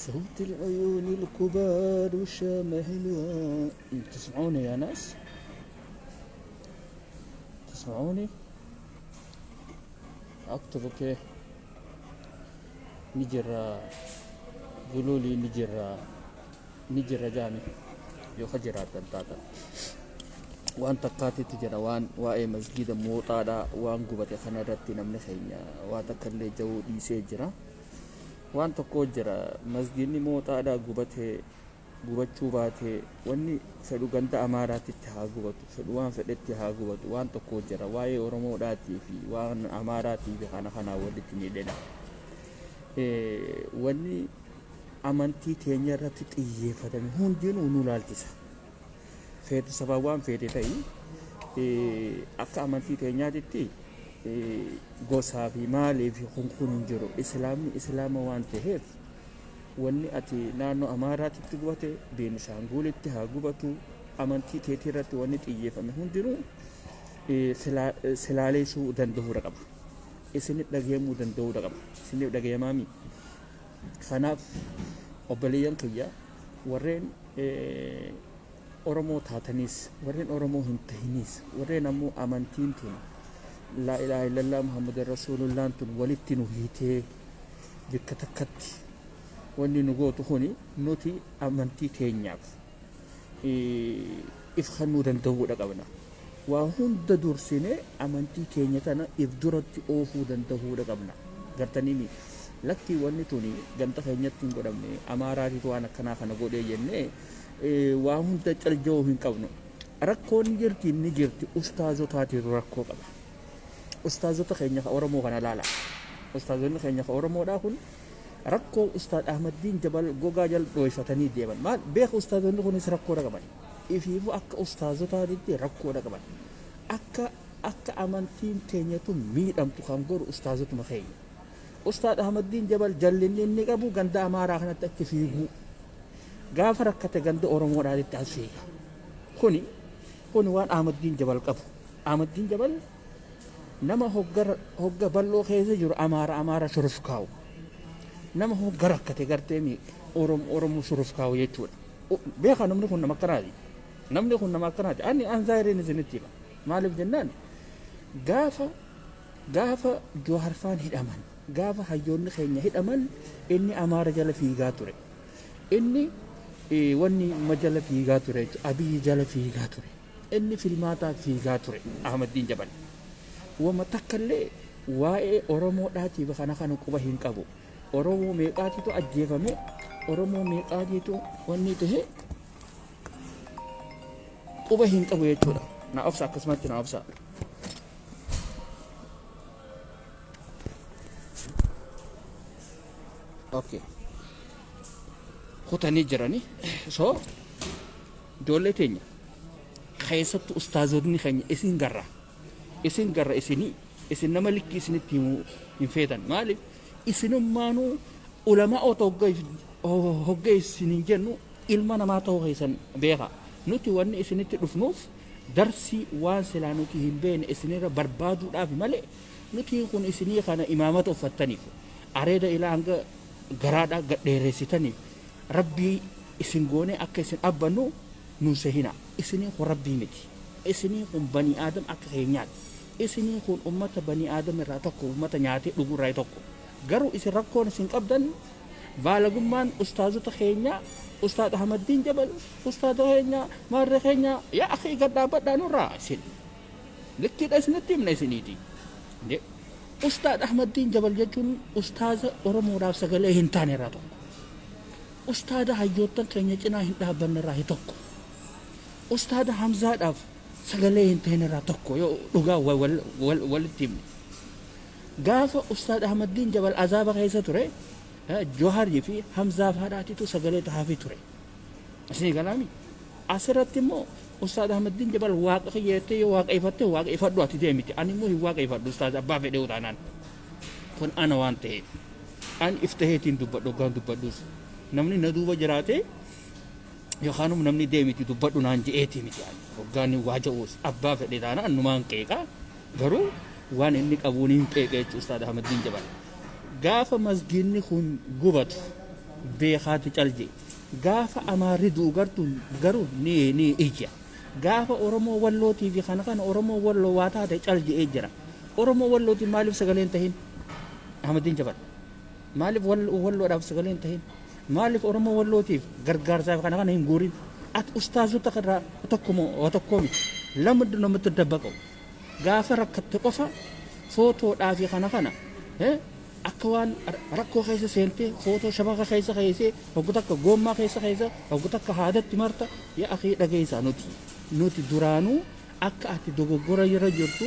صوت العيون الكبار والشامة حلوة. تسمعوني يا ناس؟ تسمعوني؟ اكتب okay. Ni jirra, قولوا لي ni jirra, ni jirra jaami yoo ka jiraattan taatan. Waan takkaatitti jira, waan waa'ee masgiida Mooxaadha waan gubate kana irratti namni keenya waa takka illee ja'uu dhiisee jira. Waan tokko jira, masgiidni Mooxaadha gubate gubachuu baate, wanni fedhu ganda Amaaraatitti haa gubatu, fedhu waan fedhetti haa gubatu, waan tokko jira, waa'ee Oromoodhaatii fi waan Amaaraatii fi kana kanaa walitti miidhedha. Wanni amantii teenya irratti xiyyeeffatame hundinuu nu laalchisa. Feete sabaa waan feete ta'i, akka amantii teenyaatitti gosaa fi maalii fi kun kun hin jiru. Islaamni islaama waan ta'eef, wanni ati naannoo Amaaraatitti gubate Beenishaangulitti haa gubatu, amantii teetii irratti wanni xiyyeeffame hundinuu silaaleessuu danda'uudha qaba. Isinit dhagayamuu danda'uudha qaba. Isiniif dhagayamaami. Kanaaf obboleeyyan kiyya, warreen Oromoo taatanis, warreen Oromoo hin tahinis, warreen ammoo amantiin tun laa ilaaha illallah Muhammadan Rasuulullaan tun walitti nu hiitee bikka takkatti wanni nu gootu kuni, nuti amantii teenyaaf if kennuu danda'uudha qabna. Waa hunda dursinee amantii keenya tana if duratti oofuu danda'uudha qabna. Gartaniimi lakkii, wanni tuni ganda keenyatti hin godhamne, Amaaraatitu waan akkanaa kana godhee jennee waa hunda calja'uu hin qabnu. Rakkoon jirti, ni jirti, ustaazotaatiitu rakkoo qaba. Ustaazota keenya ka Oromoo kana laala. Ustaazonni keenya ka Oromoodhaa kun rakkoo Ustaad Ahmaddiin Jabal gogaa jala dhooyfatanii deeman. Maal beeka, ustaazonni kunis rakkoodha qaban. Ifiifuu akka ustaazotaatitti rakkoodha qaban. Akka amantiin teenya tun miidhamtu kan godhu ustaazotuma keenya. Ustaad Ahmaddiin Jabal jallinni inni qabu ganda Amaaraa kanatti achi fiiguu. Gaafa rakkate ganda Oromoodhaatitti as fiiga. Kuni waan Ahmaddiin Jabal qabu. Ahmaddiin Jabal nama hogga bal'oo keessa jiru Amaara Amaara shurufkaa'u. Nama hogga rakkate gartee Oromoo shurufkaa'u jechuudha. Beeka, namni kun nama akkanaati. Namni kun nama akkanaati. Ani an zaahiriin isinitti hima. Maaliif jennaan, gaafa Jooharfaan hidhaman, gaafa hayyoonni keenya hidhaman, inni Amaara jala fiigaa ture. Inni wanni ma jala fiigaa ture jechuudha. Abiyyi jala fiigaa ture. Inni filmaataa fiigaa ture Ahmaddiin Jabal. Wama takkallee waa'ee Oromoodhaatiif kana kana quba hin qabu. Oromoo meeqaatitu ajjeefame, Oromoo meeqaatitu wanni tahe quba hin qabu jechuudha. Na obsa, akkasumatti na obsa. Okay. Kutanii jirani. So ijoollee teenya, keessattuu ustaazonni keenya, isin garra. Isin garra, isinii. Isin nama likkii isinitti himuu hin feetan. Maaliif? Isinummaanuu ulamaa'ota hogga isiniin jennu ilma namaa ta'uu keessan beeka. Nuti wanni isinitti dhufnuuf darsii waan silaa nuti hin beekne isinirra barbaaduudhaaf malee, nuti kun isinii kana imaamata uffattaniif, areeda ilaa hanga garaadhaa gad dheeressitaniif rabbii isin goonee akka isin abbannu nun sehina. Isinii kun rabbii miti. Isinii kun banii aadam akka keenyaati. Isinii kun ummata banii aadam irraa tokko, ummata nyaatee dhuguu irraa tokko. Garuu isin rakkoon isin qabdan baalagummaan ustaazota keenya, Ustaad Ahmaddiin Jabal, ustaaza keenya, maarree keenya, yaa akhi, gad dhaabbadhaa nurraa isin. Likkiidha isinitti himna isiniiti. Ustaad Ahmaddiin Jabal jechuun ustaaza Oromoodhaaf sagalee hin taane irraa tokko. Ustaada hayyoottan keenya cinaa hin dhaabbanne irraa tokko. Ustaada Hamzaadhaaf sagalee hin ta'in irraa tokko, yoo dhugaa walitti himne. Gaafa Ustaad Ahmaddiin Jabal azaaba keessa ture, Joharii fi Hamzaa faadhaatitu sagalee tahaafii ture. Isinii galaami? Asirratti immoo Ustaad Ahmaddiin Jabal waaqa kiyya jettee yoo waaqeffatte waaqeffadhu, ati deemiti. Ani immoo hin waaqeffadhu Ustaad abbaa fedhee taanaan. Kun ana waan ta'eef. Ani if taheetiin dubbadhu hoggaan dubbadhus. Namni na duuba jiraate yookaan namni deemiti dubbadhu naan je'eetii miti ani. Hoggaan waa ja'uus abbaa fedhe taanaan numaan qeeqa. Garuu waan inni qabuun hin qeeqa jechuudha Ustaad Ahmaddiin Jabal. Gaafa masgiidni kun gubatu Beekaati cal jee. Gaafa Amaarri du'u gartuu garuu ni ni iyya. Gaafa Oromoo Wallootii fi kana kana Oromoo Walloo waa taate cal je'ee jira. Oromoo Wallootiin maaliif sagalee hin tahin? Ahmadiin Jabal. Maaliif Walloodhaaf sagalee hin tahin? Maaliif Oromoo Wallootiif gargaarsaaf kana kana hin guurin? Ati ustaazota irraa tokko moo tokkoo miti. Lama namatti dabbaqa'u. Gaafa rakkatte qofa footoodhaa fi kana kana akka waan rakkoo keessa seentee footoo shabaka keessa keessee hoggu takka goommaa keessa keessa hoggu takka haadatti marta. Yaa akii, dhageessaa, nuti duraanuu akka ati dogoggora irra jirtu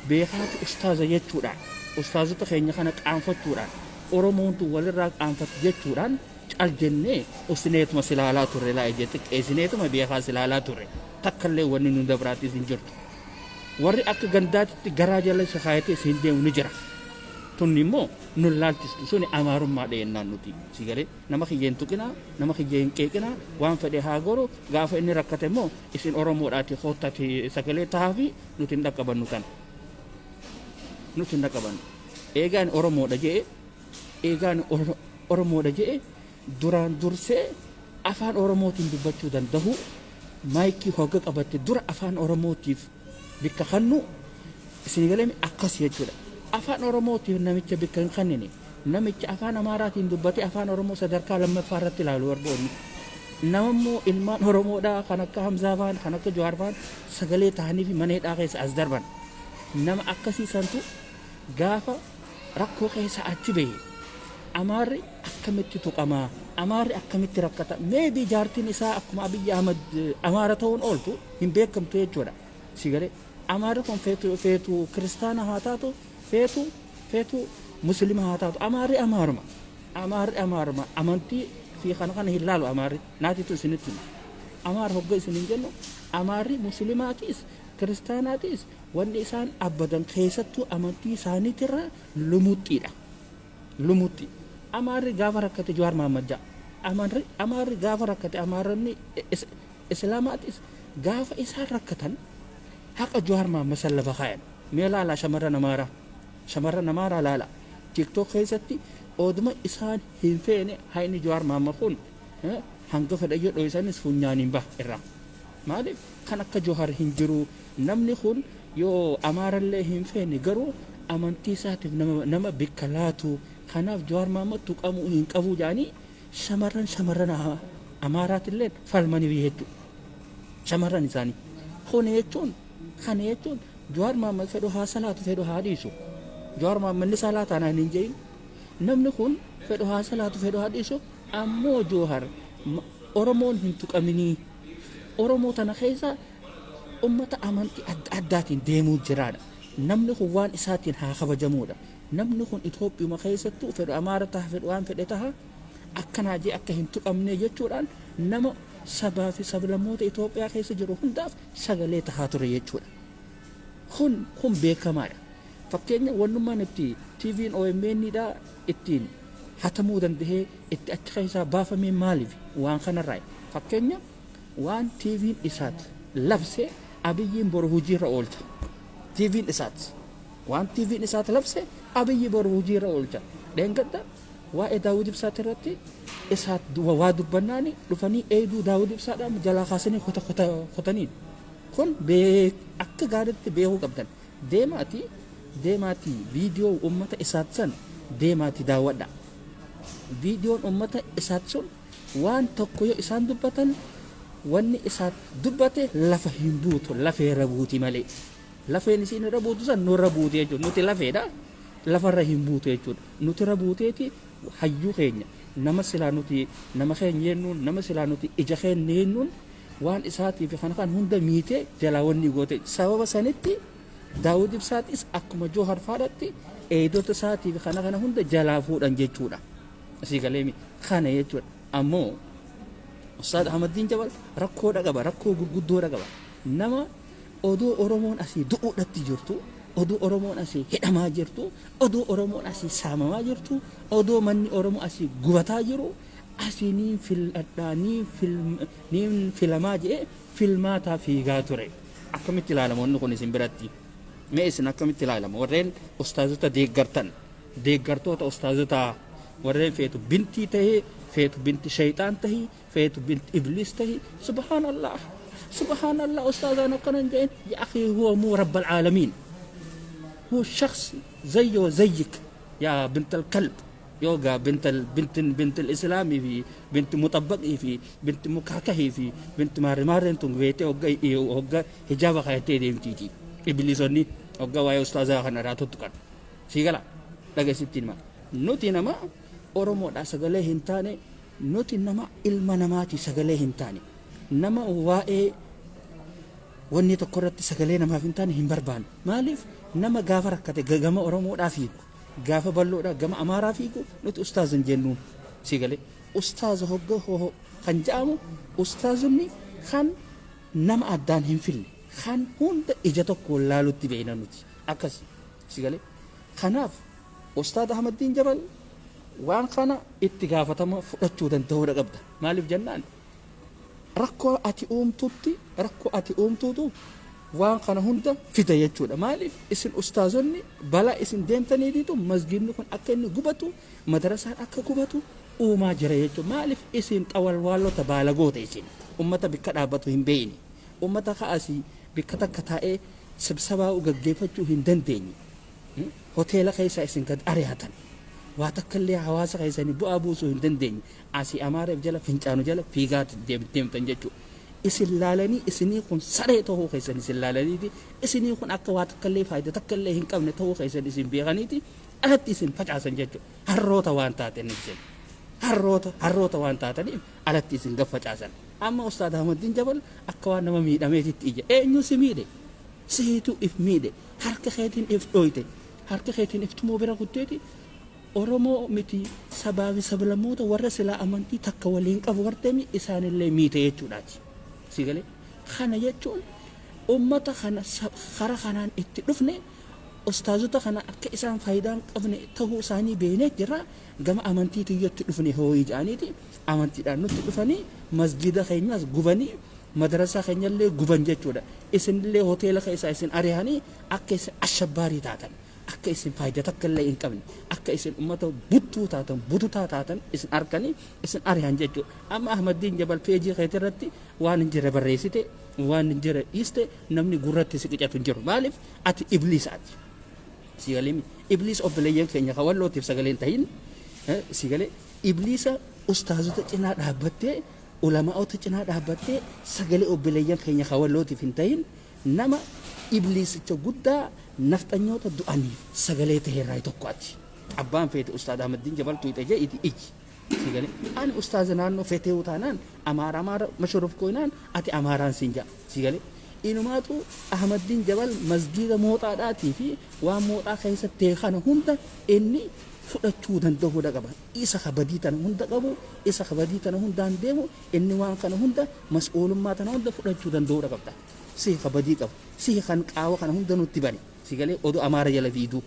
beekaati ustaaza jechuudhaan, ustaazota keenya kana qaanfachuudhaan, Oromoontu walirraa qaanfatu jechuudhaan cal jennee usneetuma silaalaa turre. Laa, ije xiqqeessineetuma beekaa silaalaa turre. Takkallee wanni nu dabraatis hin jirtu. Warri akka gandaatitti garaa jala isa kaayatee siin deemu ni jira. Tunni immoo nun laalchistu, suni amaarummaa dhiyennaan nuti si galee nama kiyya hin tuqinaa, nama kiyya hin qeeqinaa, waan fedhe haa goru. Gaafa inni rakkate immoo isin Oromoodhaati koottaati sagalee tahaafi. Nuti hin dhaqqabannu tan, nuti hin dhaqqabannu. Eegaan Oromoodha je'e, eegaan Oromoodha je'e, duraan dursee afaan Oromootiin dubbachuu danda'u, maayikii hogga qabatte dura afaan Oromootiif bikka kannu isin galame akkas jechuudha. Afaan Oromootiif namicha bikka hin kannine, namicha afaan Amaaraatiin dubbate afaan Oromoo sadarkaa lammaffaa irratti ilaalu warboonni. Nama immoo ilmaan Oromoodhaa kan akka Hamzaa faan, kan akka Jawaar faan sagalee ta'anii fi mana hidhaa keessa as darban. Nama akkasii santu gaafa rakkoo keessa achi bahe Amaarri akkamitti tuqamaa? Amaarri akkamitti rakkata? Maybe jaartiin isaa akkuma Abiyyi Ahmad Amaara ta'uun ooltu hin beekamtu jechuudha. Si galee, Amaarri kun feetu feetu kiristaana haa taatu, feetu feetu muslima haa taatu, Amaarri Amaaruma. Amaarri Amaaruma. Amantii fi kana kana hin laalu Amaarri. Naatitu isinitti hima. Amaara hogga isin hin jennu, Amaarri muslimaatis kiristaanaatis wanni isaan abbadan keessattuu amantii isaaniitirra lumuxxiidha. Lumuxxi. Amaarri gaafa rakkate Jawaar Mahammad ja'a. Amaarri gaafa rakkate, Amaaronni Islaamaatis gaafa isaan rakkatan haqa Jawaar Mahammad san lafa kaayan. Mee laalaa shamarran Amaaraa. Shamarran Amaaraa laala. TikTok keessatti oduma isaan hin feene hayni Jawaar Mahammad kun hanga fedha yoo dho'isanis funyaaniin baha irraa. Maaliif? Kan akka Jawaar hin jiru. Namni kun yoo Amaarallee hin feene garuu amantii isaatiif nama bikka laatu. Kanaaf Jawaar Mahammad tuqamuu hin qabu jedhanii shamarran Amaaraatillee falmanii jechuudha. Shamarran isaanii. Kun jechuun, kana jechuun, Jawaar Mahammad fedhu haa salaatu, fedhu haa dhiisu. Jawaar Mahammad ni salaataa naan hin jedhin. Namni kun fedhu haa salaatu, fedhu haa dhiisu, ammoo Jawaar Oromoon hin tuqaminii. Oromoo tana keessa ummata amantii adda addaatiin deemuu jiraadha. Namni kun waan isaatiin haa kabajamuudha. Namni kun Itoophiyuma keessattuu fedhu Amaara taha, fedhu waan fedhe taha, akkanaa jee akka hin tuqamne jechuudhaan nama sabaa fi sablammoota Itoophiyaa keessa jiru hundaaf sagalee tahaa ture jechuudha. Kun beekamaadha. Fakkeenya, wannummaan itti TV'n OMN dha ittiin hatamuu dandahee itti achi keessaa baafamee maaliif? Waan kanarraa. Fakkeenya, waan TV'n isaat labse Abiyyiin boru hojiirra oolcha. TV'n isaat. Waan TV'n isaat labse Abiyyi boru hojiirra oolcha. Dheengadda waa'ee Daawud Ibsaati irratti isaat waa dubbannaani dhufanii eegduu Daawud Ibsaadhaan jalaa kaasanii kutaniin. Kun akka gaariitti beekuu qabdan. Deemaatii viidiyoo uummata isaat san deemaatii daawwadha. Viidiyoon uummata isaat sun waan tokko yoo isaan dubbatan, wanni isaat dubbate lafa hin buutu, lafeerra buuti malee. Lafeen isiin irra buutu san nurra buuti jechuudha. Nuti lafeedha. Lafarra hin buutu jechuudha. Nuti irra buuteeti hayyuu keenya, nama silaa nuti nama keenya jennuun, nama silaa nuti ija keenya jennuun, waan isaatii fi kana kan hunda miitee jalaa wanni goote. Sababa sanitti Daawud Ibsaatis akkuma Joohar faadhatti eegdota isaatii fi kana kana hunda jalaa fuudhan jechuudha. Asii galeemi kana jechuudha. Ammoo Ustaad Ahmadiin Jabal rakkoodha qaba, rakkoo gurguddoodha qaba. Nama odoo Oromoon asii du'uudhatti jirtu, odoo Oromoon asii hidhamaa jirtu, odoo Oromoon asii saamamaa jirtu, odoo manni Oromoo asii gubataa jiru, asii niin filladhaa, niin filamaa jedhee filmaataa fiigaa ture. Akkamitti ilaalama wanni kun isin biratti? Mee isin akkamitti ilaalama? Warreen ustaazota deeggartan, deeggartoota ustaazotaa, warreen feetu bintii tahee Feetu binti shayxaan tahi, feetu binti ibliis tahi. Subhaanallah, subhaanallah, ustaazaan akkana hin jedhin. Ya akhi, huwa muu rabbal aalamiin, هو شخص زيه وزيك يا بنت الكلب. يوغا بنت ال... بنت بنت الاسلامي في بنت مطبقي في بنت مكاكهي في بنت مار مار انتم بيتي اوغا اوغا حجاب خايتي ديمتي ابليسوني اوغا واي استاذا خنا راتو تكن سيغلا dhaggeessittiin ma nuti nama Oromoodha sagalee hin taane, nuti nama ilma namaati sagalee hin taane, nama waa'ee wanni tokko irratti sagalee namaaf hin taane hin barbaanne. Maaliif? Nama gaafa rakkate gama Oromoodhaa fiigu, gaafa bal'oodhaa gama Amaaraa fiigu nuti ustaaza hin jennuun. Si galee? Ustaaza hogga kan jedhamu ustaazonni kan nama addaan hin fille, kan hunda ija tokko laalutti beekna nuti akkas. Si galee? Kanaaf Ustaad Ahmaddiin Jabal waan kana itti gaafatama fudhachuu danda'uudha qabda. Maaliif jennaan, rakkoo ati uumtutti, rakkoo ati uumtuutu waan kana hunda fida jechuudha. Maaliif? Isin ustaazonni balaa isin deemtaniititu masgidni kun akka inni gubatu, madarasaan akka gubatu uumaa jira jechuudha. Maaliif? Isin xawalwaallota baalagoota, isin ummata bikka dhaabbatu hin beeyne, ummata ka'asii bikka takka taa'ee sibsabaa gaggeeffachuu hin dandeenye. Hoteela keessa isin gad ari'atan, waa takka illee hawaasa keessanii bu'aa buusuu hin dandeenye. Asii Amaaraaf jala fincaanu jala fiigaa deemtan jechuudha. Isin laalanii isinii kun saree ta'uu keessan isin laalaniiti, isinii kun akka waa takka illee faayidaa takka illee hin qabne ta'uu keessan isin beekaniiti alatti isin facaasan jechuudha. Harroota waan taataniif isin harroota, harroota waan taataniif alatti isin gad facaasan. Amma Ustaad Ahmadiin Jabal akka waan nama miidhameetitti ija. Eenyu si miidhe? Siitu if miidhe, harka keetiin if dhoyte, harka keetiin if tumoo bira kutteeti. Oromoo miti, sabaa fi sablammoota warra silaa amantii takka waliin qabu garteemi isaanillee miite jechuudhaati. Si galee? Kana jechuun ummata kana kara kanaan itti dhufne, ustaazota kana akka isaan faayidaa hin qabne ta'uu isaanii beeknee jirra, gama amantii tiyyootti dhufne hooyii jedhaniiti amantiidhaan nutti dhufanii masjida keenyas gubanii, madrasaa keenyallee guban jechuudha. Isinillee hoteela keessaa isin ari'anii akka isin ashabbaarii taatan, akka isin faayidaa takka illee hin qabne, akka isin ummata buttuu taatan, bututaa taatan isin arkanii isin ari'an jechuudha. Amma Ahmaddiin Jabal peejii keetii irratti waan hin jirre barreessite, waan hin jirre dhiiste, namni gurratti si qicatu hin jiru. Maaliif? Ati ibliisaati. Si galee? Ibliis obboleeyyan keenya kan wallootiif sagalee hin tahin. Si galee? Ibliisa ustaazota cinaa dhaabbattee, ulamaa'ota cinaa dhaabbattee sagalee obboleeyyan keenya kan wallootiif hin tahin, nama ibliisicha guddaa nafxanyoota du'aniif sagalee ta'e tokko ati. Abbaan feete Ustaad Ahmaddiin Jabal tuyxe jee iti iji. Si galee? Ani ustaaza naannoo feetee taanaan Amaara Amaara mashuruf koinaan ati Amaaraan siin ja'a. Si galee? Inumaatu Ahmaddiin Jabal masgiida mooxaadhaatii fi waan mooxaa keessatti ta'e kana hunda inni fudhachuu danda'uudha qaba. Isa kabadii tana hunda qabu, isa kabadii tana hundaan deemu, inni waan kana hunda mas'uulummaa tana hunda fudhachuu danda'uudha qabda. Si kabadii qabu, si kan qaawa kana hunda nutti bane. Si galee? Odoo Amaara jala fiiduu.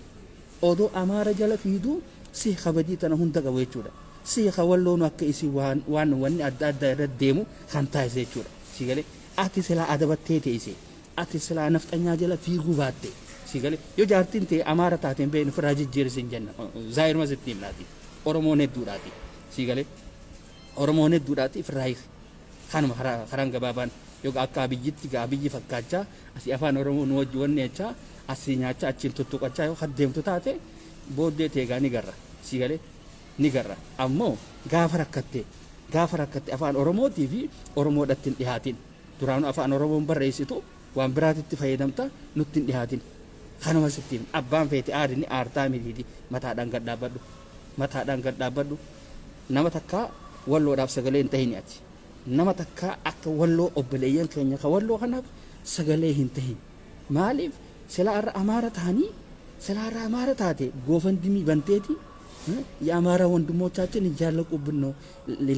Odoo Amaara jala fiiduu si kabadii tana hunda qabu jechuudha. Si kawalloonu akka isii waan waan wanni adda addaa irra deemu kan taasise jechuudha. Si galee? Ati silaa adabattee teesse. Ati silaa nafxanyaa jala fiiguu baatte. Si galee? Yoo jaartiin ta'e Amaara taateen beeknu ofirraa jijjiirsi hin jenna. Zaayiruma sitti himnaati. Oromoon hedduudhaati. Si galee? Oromoon hedduudhaati, ofirraa hiiki. Kanuma karaan gabaabaan. Yoo akka Abiyyitti Abiyyi fakkaachaa asii afaan Oromoo nu wajji wanni jechaa asii nyaachaa achiin tuttuqachaa yoo deemtu taate booddee teegaa ni garra. Si galee? Ni garra. Ammoo gaafa rakkatte, gaafa rakkatte afaan Oromootii fi Oromoodhatti hin dhihaatin. Duraanuu afaan Oromoon barreessitu waan biraatitti fayyadamta, nutti hin dhihaatin. Kanuma sitti hima. Abbaan feete aari ni aartaa mitiiti, mataadhaan gad dhaabbadhu. Mataadhaan gad dhaabbadhu. Nama takkaa walloodhaaf sagalee hin tahini ati. Nama takkaa akka walloo obboleeyyan keenya ka walloo kanaaf sagalee hin tahin. Maaliif? Silaa irra Amaara tahanii, silaa irra Amaara taate GoFundMe banteeti የአማራ ወንድሞቻችን እያለቁብን ነው፣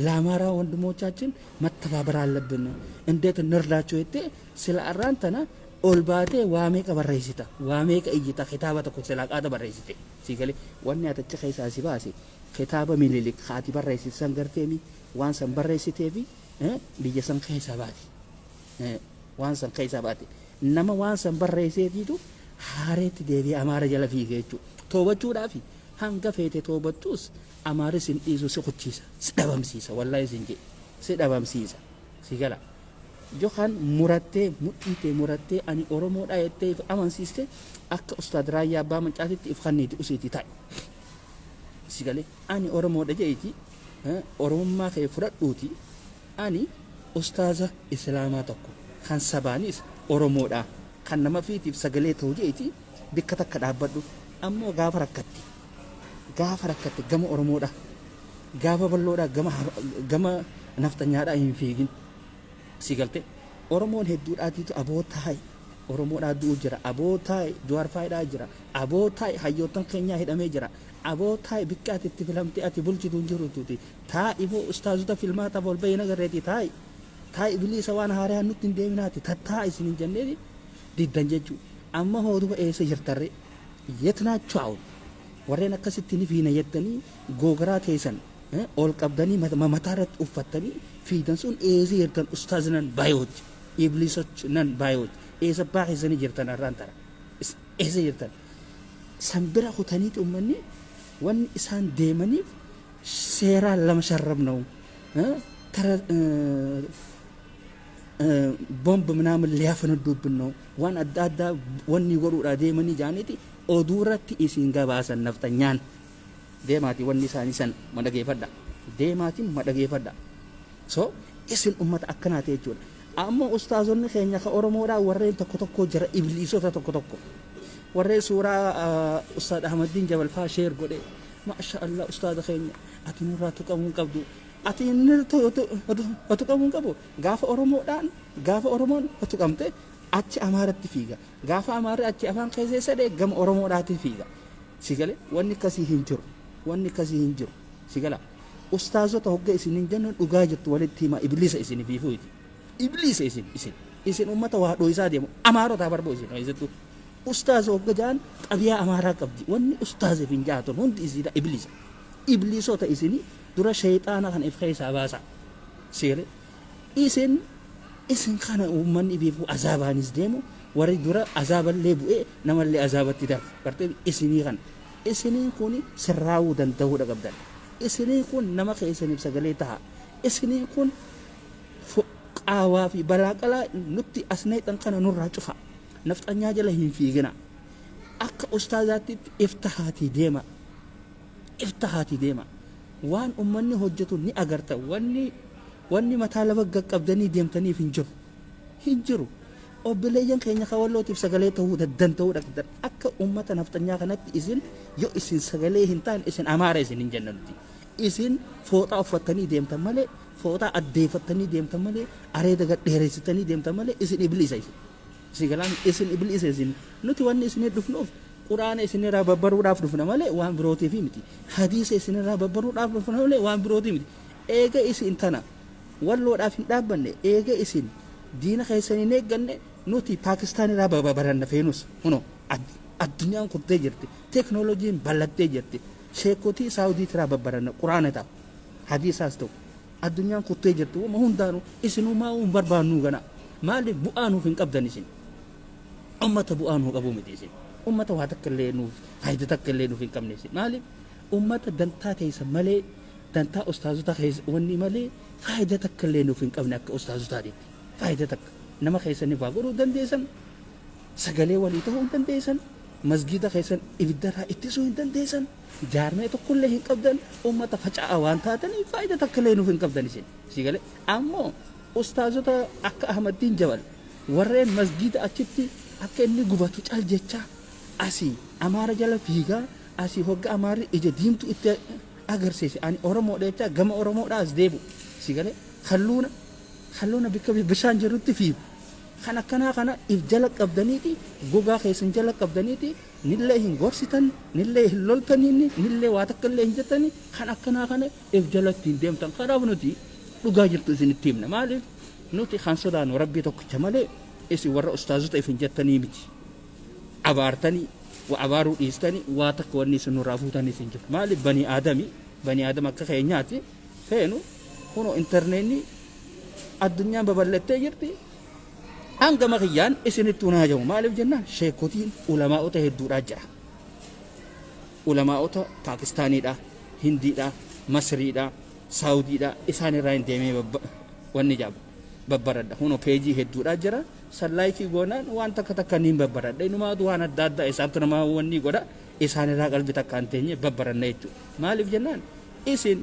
ለአማራ ወንድሞቻችን መተባበር አለብን፣ እንዴት እንርዳቸው jettee sila arraan tana ol baatee waa meeqa barreessita, waa meeqa iyyita, kitaaba tokko silaa qaata barreessite. Si galee? Wanni ati achi keessaa si baase kitaaba Minilik haati barreessite san garteemi waan san barreessiteefi biyya san keessaa baate. Waan san keessaa baate. Nama waan san barreesseetiitu haareetti deebi'ee Amaara jala fiige jechuudha. Toobachuudhaafi Hanga feete toobattus Amaarri sin dhiisu, si kuchiisa, si dhabamsiisa. Wallaahi sin jedhe, si dhabamsiisa. Si gala yookaan murattee mudhii tee murattee ani Oromoodha jettee if amansiiste, akka Ustaad Raayyaa Abbaa Mancaatitti if kanniiti usiiti ta'i. Si galee, ani Oromoodha je'iti Oromummaa kee fudhadhuuti, ani ustaaza Islaamaa tokko kan sabaanis Oromoodha, kan nama fiitiif sagalee ta'u je'iti bikka takka dhaabbadhu. Ammoo gaafa rakkatte, gaafa rakkatte gama Oromoodha, gaafa bal'oodha gama nafxanyaadha hin fiigin. Si galte? Oromoon hedduudhaatiitu aboo taa'i, Oromoodhaa du'u jira, aboo taa'i, Jawaar faayidhaa jira, aboo taa'i, hayyoottan keenyaa hidhamee jira, aboo taa'i, bikka ati itti filamtee ati bulchitu hin jirutuuti taa'i. Moo ustaazota filmaataaf ol bahee nagarreeti taa'i, taa'i, biliisa waan haaraan nutti hin deeminaati tattaa isin hin jenneeti diddan jechuu. Amma hooduba eessa jirtarre? የት ናችሁ አሁን? Warreen akkasitti ni fiina jettanii googaraa teessan ol qabdanii mataa irratti uffattanii fiidan sun eessa jirtan? ኡስታዝ ነን ባዮች፣ ኢብሊሶች ነን ባዮች eessa baaxisanii jirtan? Har'aan tara eessa jirtan? San bira kutaniiti ummanni wanni isaan deemaniif seeraan lama sharrabnau tara bomba ምናምን ሊያፈነዱብን ነው waan adda addaa wanni godhuudha deemanii jaaniiti oduu irratti isin gabaasan nafxanyaan. Deemaati wanni isaanii san madhageeffadha, deemaatiin madhageeffadha. So isin ummata akkanaati jechuudha. Ammoo ustaazonni keenya ka Oromoodhaa warreen tokko tokko jira, ibliisota tokko tokko, warreen suuraa Ustaad Ahmadiin Jabal faa share godhe, maasha Allah, ustaada keenya ati nurraa tuqamuu hin qabdu, ati inni tuqamuu hin qabu. Gaafa Oromoodhaan, gaafa Oromoon tuqamte achi Amaaratti fiiga, gaafa Amaarri achi afaan keessee sadee gama Oromoodhaatti fiiga. Si gale? Wanni akkasii hin jiru, wanni akkasii hin jiru. Si gala? Ustaazota hogga isin hin jennu dhugaa jirtu walitti hima. Ibliisa isin fiifuuti, ibliisa isin. Isin ummata waa dho'isaa deemu Amaarota barboo isin keessattuu ustaaza hogga ja'an xabiyaa Amaaraa qabdi. Wanni ustaaza hin jaatun hundi isiidha ibliisa, ibliisota isinii. Dura shayxaana kana if keessaa baasa. Seere isin kana uummanni ifiifuu azaabaanis deemu, warri dura azaaballee bu'ee namallee azaabatti darbu gartee isinii kana. Isiniin kun sirraawuu danda'uudha qabdan. Isiniin kun nama keessaniif sagalee taha. Isiniin kun qaawaa fi balaa qalaa nutti as naqxan kana nurraa cufa. Nafxanyaa jala hin fiigina. Akka ustaazaatti iftahaatii deema, iftahaatii deema. Waan ummanni hojjetu ni agarta. Wanni mataa lafa qaqqabdanii deemtaniif hin jiru, hin jiru. Obboleeyyan keenya kawallootiif sagalee ta'uu daddanta'uu dhaqxan akka ummata nafxanyaa kanatti isin yoo isin sagalee hin taane isin Amaara isin hin jenna nuti. Isin fooxaa uffattanii deemtan malee, fooxaa addeeffattanii deemtan malee, areeda gad dheeressitanii deemtan malee, isin ibliisa. Isin si galaan, isin ibliisa. Isin nuti wanni isinii dhufnuuf Quraana isinirraa babbaruudhaaf dhufna malee waan birootiif miti. Hadiisa isinirraa babbaruudhaaf dhufna malee waan birootiif miti. Eega isin tana Walloodhaaf hin dhaabbanne, eega isin diina keessan hin eegganne, nuti Paakistaan irraa baranna feenus. Kunoo addunyaan kuttee jirti, teeknooloojiin bal'attee jirti. Sheekotii Saawudiitirraa babbaranna, Quraana ta'u hadiisaas ta'u. Addunyaan kuttee jirti wama hundaanuu. Isinumaa hin barbaannuu gana. Maaliif? Bu'aa nuuf hin qabdan. Isin ummata bu'aa nuu qabuu miti. Isin ummata waa takka illee nuuf faayidaa takka illee nuuf hin qabne isin. Maaliif? Ummata dantaa keessa malee, dantaa ustaazota keessa wanni malee faayidaa takka illee nuuf hin qabne. Akka ustaazotaatitti faayidaa takka nama keessaniif waa godhuu dandeessan, sagalee walii ta'uu hin dandeessan, masgiida keessan ibiddarraa ittisuu hin dandeessan, jaarmee tokkollee hin qabdan. Ummata faca'aa waan taataniif faayidaa takka illee nuuf hin qabdan isin. Si galee? Ammoo ustaazota akka Ahmaddiin Jabal, warreen masgiida achitti akka inni gubatu cal jechaa asii Amaara jala fiigaa, asii hogga Amaarri ija diimtuu itti agarsiise ani Oromoodha jechaa gama Oromoodhaa as deebi'u. Si galee? Kalluuna kalluuna bikka bishaan jirutti fiigu kan akkanaa kana if jala qabdaniiti, gogaa keessan jala qabdaniiti, nillee hin gorsitan, nillee hin loltaniini, nillee waa takka illee hin jettani. Kan akkanaa kana if jalatti hin deemtan. Kanaaf nuti dhugaa jirtu isinitti himna. Maaliif? Nuti kan sodaannu Rabbii tokkicha malee isin warra ustaazota if hin jettanii miti. Abaartanii wa abaaruu dhiistanii waa takka wanni isin nurraa fuutanis hin jiru. Maaliif? Banii aadami, banii aadam akka keenyaati. Feenu kunoo intarneetni addunyaan babal'attee jirti. Hangama kiyyaan isinitti hunaa jiru. Maaliif jennaan, sheekotiin ulamaa'ota hedduudhaa jira. Ulamaa'ota Paakistaaniidha, Hindiidha, Masriidha, Saawudiidha isaan irraa hin deemee wanni jaabu babbaradha. Huno peejii hedduudha jira. San like goonaan waan takka takka niin babbaradha. Inumaatu waan adda addaa isaantu nama wanni godha. Isaan irraa qalbi takka hin teenye babbaranna jechuudha. Maaliif jennaan isin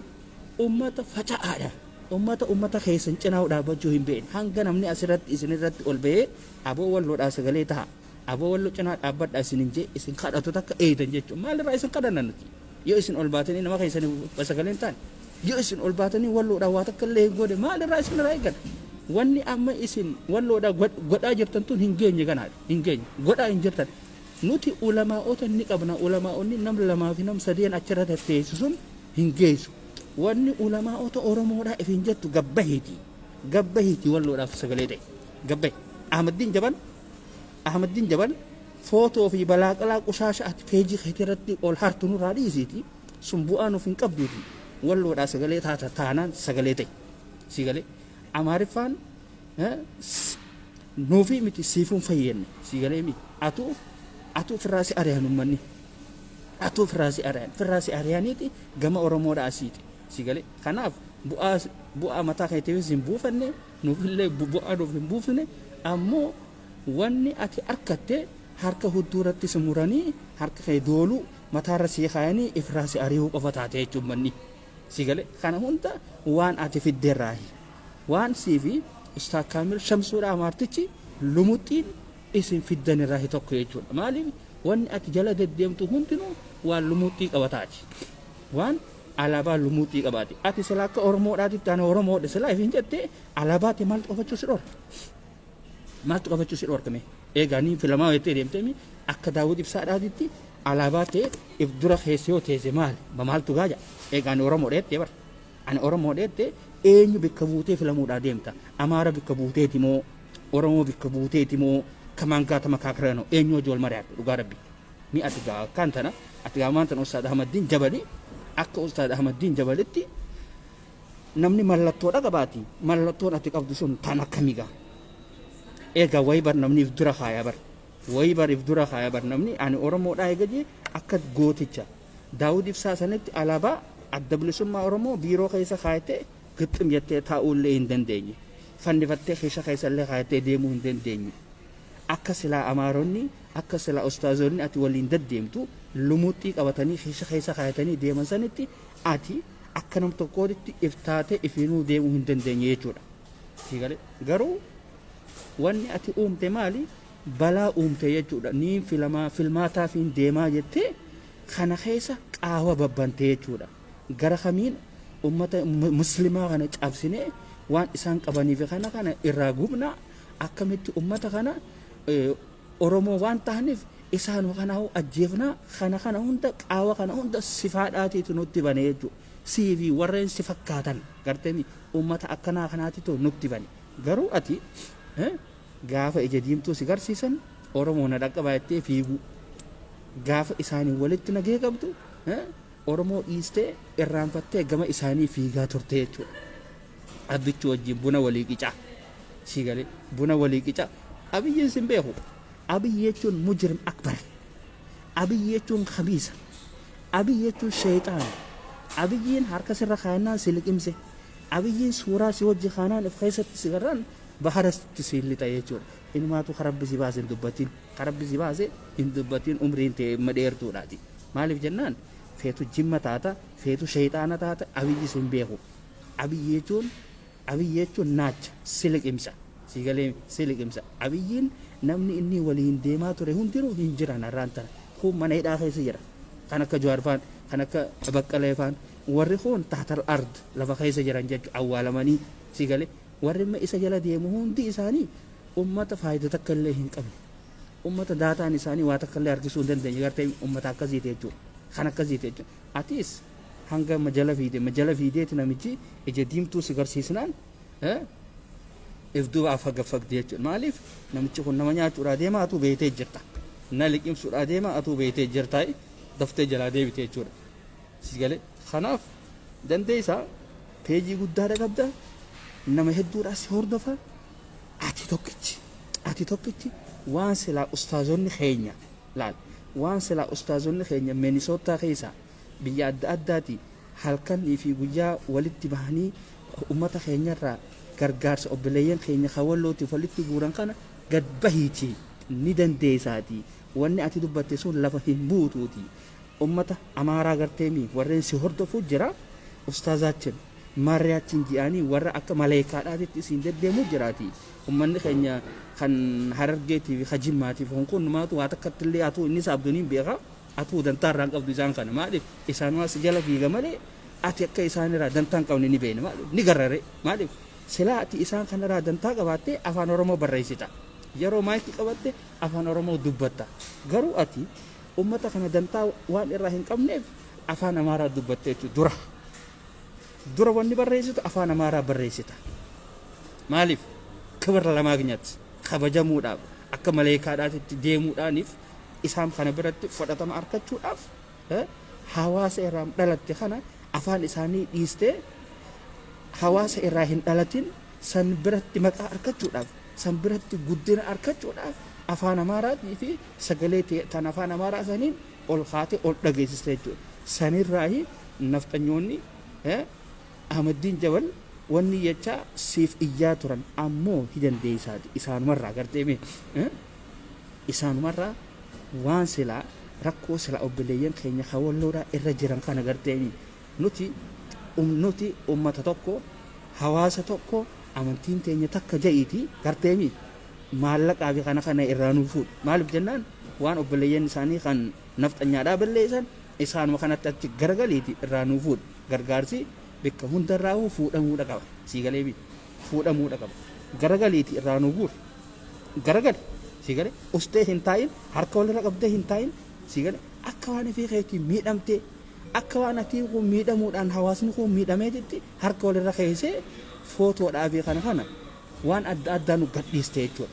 ummata faca'aadha. Ummata ummata keessan cinaa dhaabbachuu hin beekne. Hanga namni asirratti isin irratti ol bahee aboo walloodhaa sagalee ta'a. Aboo walloo cinaa dhaabbadha isin hin jee isin kadhatu takka eeydan jechuudha. Maalirraa isin kadhanna nuti? Yoo isin ol baatanii nama keessanii sagalee hin taane. Yoo isin ol baatanii walloodhaa waa takka illee hin goone maalirraa isin irraa eeggan? Wanni amma isin walloodhaa godhaa jirtan tun hin geenye ganaadha. Hin geenye. Godhaa hin jirtan. Nuti ulamaa'ota ni qabna. Ulamaa'onni nam lamaa fi nam sadeen achirra tetteessu sun hin geessu. Wanni ulamaa'ota Oromoodhaa ifin jettu gabbahiiti. Gabbahiiti walloodhaaf sagalee ta'e. Gabbahi. Ahmaddiin Jabal Ahmaddiin Jabal footoo fi balaaqalaa qushaasha ati peejii keetii irratti ol hartu nurraa dhiisiiti. Sun bu'aa nuuf hin qabduuti. Walloodhaa sagalee taata taanaan sagalee ta'e. Sigalee. Amaariffaan nuufii miti siifuun fayyenne. Sigalee miti. Atuu atuu firraa si ari'an uummanni. Atuu firraa si ari'an. Firraa si ari'aniiti gama Oromoodhaa asiiti. Sigalee. Kanaaf bu'aa bu'aa mataa keetiifis hin buufanne nuufillee bu'aa nuuf hin buufne ammoo wanni ati arkatte harka hudduuratti si muranii harka kee dooluu mataarra sii kaayanii ifirraa si ari'uu qofa taate jechuun manni. Sigalee. Kana hunda waan ati fiddeerraahi. Waan sii fi Ustaaz Kaamil Shamsuudha Amaartichi lumuxiin isin fiddanirraahi tokko jechuudha. Maaliif wanni ati jala deddeemtu hundinuu waan lumuxii qabataati. Waan alaabaa lumuxii qabaati. Ati sila akka Oromoodhaatitti ani Oromoodha sila ifin jettee alaabaati maaltu qabachuu si dhorka? Maaltu qabachuu si dhorkame? Eegaa ni filamaa jettee deemtee akka Daawud Ibsaadhaatitti alaabaa ta'e if dura keessa yoo teesse maali? Maaltu gaaja? Eegaa ani Oromoodha jettee bara. Ani Oromoodha jettee eenyu bikka buutee filamuudhaa deemta? Amaara bikka buuteeti moo? Oromoo bikka buuteeti moo? Kamaan gaatama kaakirano eenyu hojii wal mari'atte dhugaa rabbi. Mi ati gaa akkaan tana ati gaa maan tana Ustaad Ahmaddiin Jabali akka Ustaad Ahmaddiin Jabalitti namni mallattoodha qabaati. Mallattoon ati qabdu sun tan akkamii gaa? Egaa wayi bar namni if dura kaaya bar. Wayi bar if dura kaaya bar namni ani Oromoodhaa eega jee akka gooticha Daawud Ibsaa sanitti alaabaa adda bilisummaa Oromoo biiroo keessa kaayatee gixxim jettee taa'uu illee hin dandeenye. Fannifattee keessa keessa illee kaayattee deemuu hin dandeenye. Akka silaa Amaaronni akka silaa ustaazonni ati waliin deddeemtu lumuxxii qabatanii keessa keessa kaayatanii deeman sanitti ati akka nam tokkootitti if taatee ifiinuu deemuu hin dandeenye jechuudha. Siigalee garuu wanni ati uumte maali? Balaa uumte jechuudha. Niin filamaa filmaataafiin deemaa jettee kana keessa qaawa babbante jechuudha. Gara kamiin ummata muslimaa kana cabsinee waan isaan qabaniif kana kana irraa gubna akkamitti ummata kana Oromoo waan ta'aniif isaan kana ajjeefnaa kana kana hunda qaawa kana hunda sifaadhaatiitu nutti bane jechuudha. Sii fi warreen si fakkaatan gartee ummata akkanaa kanaatitu nutti bane. Garuu ati gaafa ija diimtuu si garsiisan Oromoo na dhaqqabaa jettee fiiguu. Gaafa isaanii walitti nagee qabdu Oromoo dhiistee irraanfattee gama isaanii fiigaa turte jechuudha. Abbichuu wajjin buna walii qicaa. Sii galee buna walii qicaa. Abiyyiin sin beeku. Abiyyi jechuun mujrim akbar. Abiyyi jechuun khabiisa. Abiyyi jechuun sheexaana. Abiyyiin harka sirra kaayannaan si liqimse. Abiyyiin suuraa si wajji kaanaan if keessatti si garraan baharatti si lixa jechuudha. Inumaatu karabbi si baase hin dubbatin. Karabbi si baase hin dubbatin umriin tee imma dheertuudhaati. Maaliif jennaan feetu jimma taata feetu sheexaana taata Abiyyi sin beeku. Abiyyi jechuun Abiyyi jechuun naacha si liqimsa. Si galee si liqimsa. Abiyyiin namni inni waliin deemaa ture hundinuu hin jiran har'aan tana. Kun mana hidhaa keessa jira. Kan akka Jawaar faan, kan akka Baqqalee faan warri kun tahtal ard lafa keessa jiran jechuudha awwaalamanii si galee warri amma isa jala deemu hundi isaanii ummata faayidaa takka illee hin qabne. Ummata daataan isaanii waa takka illee harkisuu hin dandeenye gartee ummata akkasiiti jechuudha. Kan akkasiiti jechuudha. Atis hanga majala fiide majala fiideeti namichi ija diimtuu si garsiisnaan if duuba afagaffagde jechuudha. Maaliif namichi kun nama nyaachuudhaa deema atuu beektee jirta. Na liqimsuudhaa deema atuu beektee jirta daftee jalaa deebite jechuudha. Si galee kanaaf dandeessaa peejii guddaadha qabda nama hedduudhaa si hordofa ati tokkichi ati tokkichi waan silaa ustaazonni keenya laal Waan silaa ustaazonni keenya Minisootaa keessa biyya adda addaati halkanii fi guyyaa walitti bahanii ummata keenyarraa gargaarsa obboleeyyan keenya kan Wallootiif walitti guuran kana gad bahiiti, ni dandeessaati. Wanni ati dubbatte sun lafa hin buutuuti. Ummata Amaaraa garteemi warreen si hordofu jira, ustaazaachin maarriyaachin ji'anii warra akka maleekaadhaatitti isiin deddeemuu jiraati. Ummanni keenya kan Harargeetii fi kan Jimmaatiif kun numaatu waa takkatti illee atuu inni saabduniin beeka. Atuu dantaa irraa hin qabdu isaan kana. Maaliif? Isaanumaa si jala fiiga malee ati akka isaan irraa dantaa hin qabne ni beekna. Maaliif ni garrare? Maaliif silaa ati isaan kanarraa dantaa qabaattee afaan Oromoo barreessita, yeroo maayikii qabatte afaan Oromoo dubbatta. Garuu ati ummata kana dantaa waan irraa hin qabneef afaan Amaaraa dubbatte jechuudha. Dura dura wanni barreessitu afaan Amaaraa barreessita. Maaliif? ክብር ለማግኘት, kabajamuudhaaf, akka maleekaadhaatitti deemuudhaaniif, isaan kana biratti fudhatama argachuudhaaf, hawaasa irraa dhalatte kana afaan isaanii dhiistee hawaasa irraa hin dhalatin san biratti maqaa argachuudhaaf, san biratti guddina argachuudhaaf, afaan Amaaraatii fi sagalee tan afaan Amaaraa saniin ol kaatee ol dhageessiste jechuudha. Sanirraahi nafxanyoonni Ahmaddiin Jabal wanni jecha siif iyyaa turan ammoo hi dandeessaati. Isaanumarraa gartee mee isaanumarraa waan silaa rakkoo silaa obboleeyyan keenya hawalloodhaa irra jiran kana garteemi nuti ummata tokko, hawaasa tokko, amantiin teenya takka ja'iiti garteemi maallaqaa fi kana kana irraa nuu fuudhu. Maaliif jennaan, waan obboleeyyan isaanii kan nafxanyaadhaa balleessan isaanuma kanatti achi garagaliiti irraa nuu fuudhu. Gargaarsi bakka hundarraa fuudhamuudha qaba. Sii galee? Fuudhamuudha qaba. Garagaliiti irraa nuu guur, garagali. Sii galee? Ustee hin taa'in, harka walirra qabdee hin taa'in. Sii galee? Akka waan ifii keetii miidhamtee, akka waan ati kun miidhamuudhaan hawaasni kun miidhameetitti harka walirra keessee footoodhaa fi kana kana waan adda addaa nu gadhiiste jechuudha.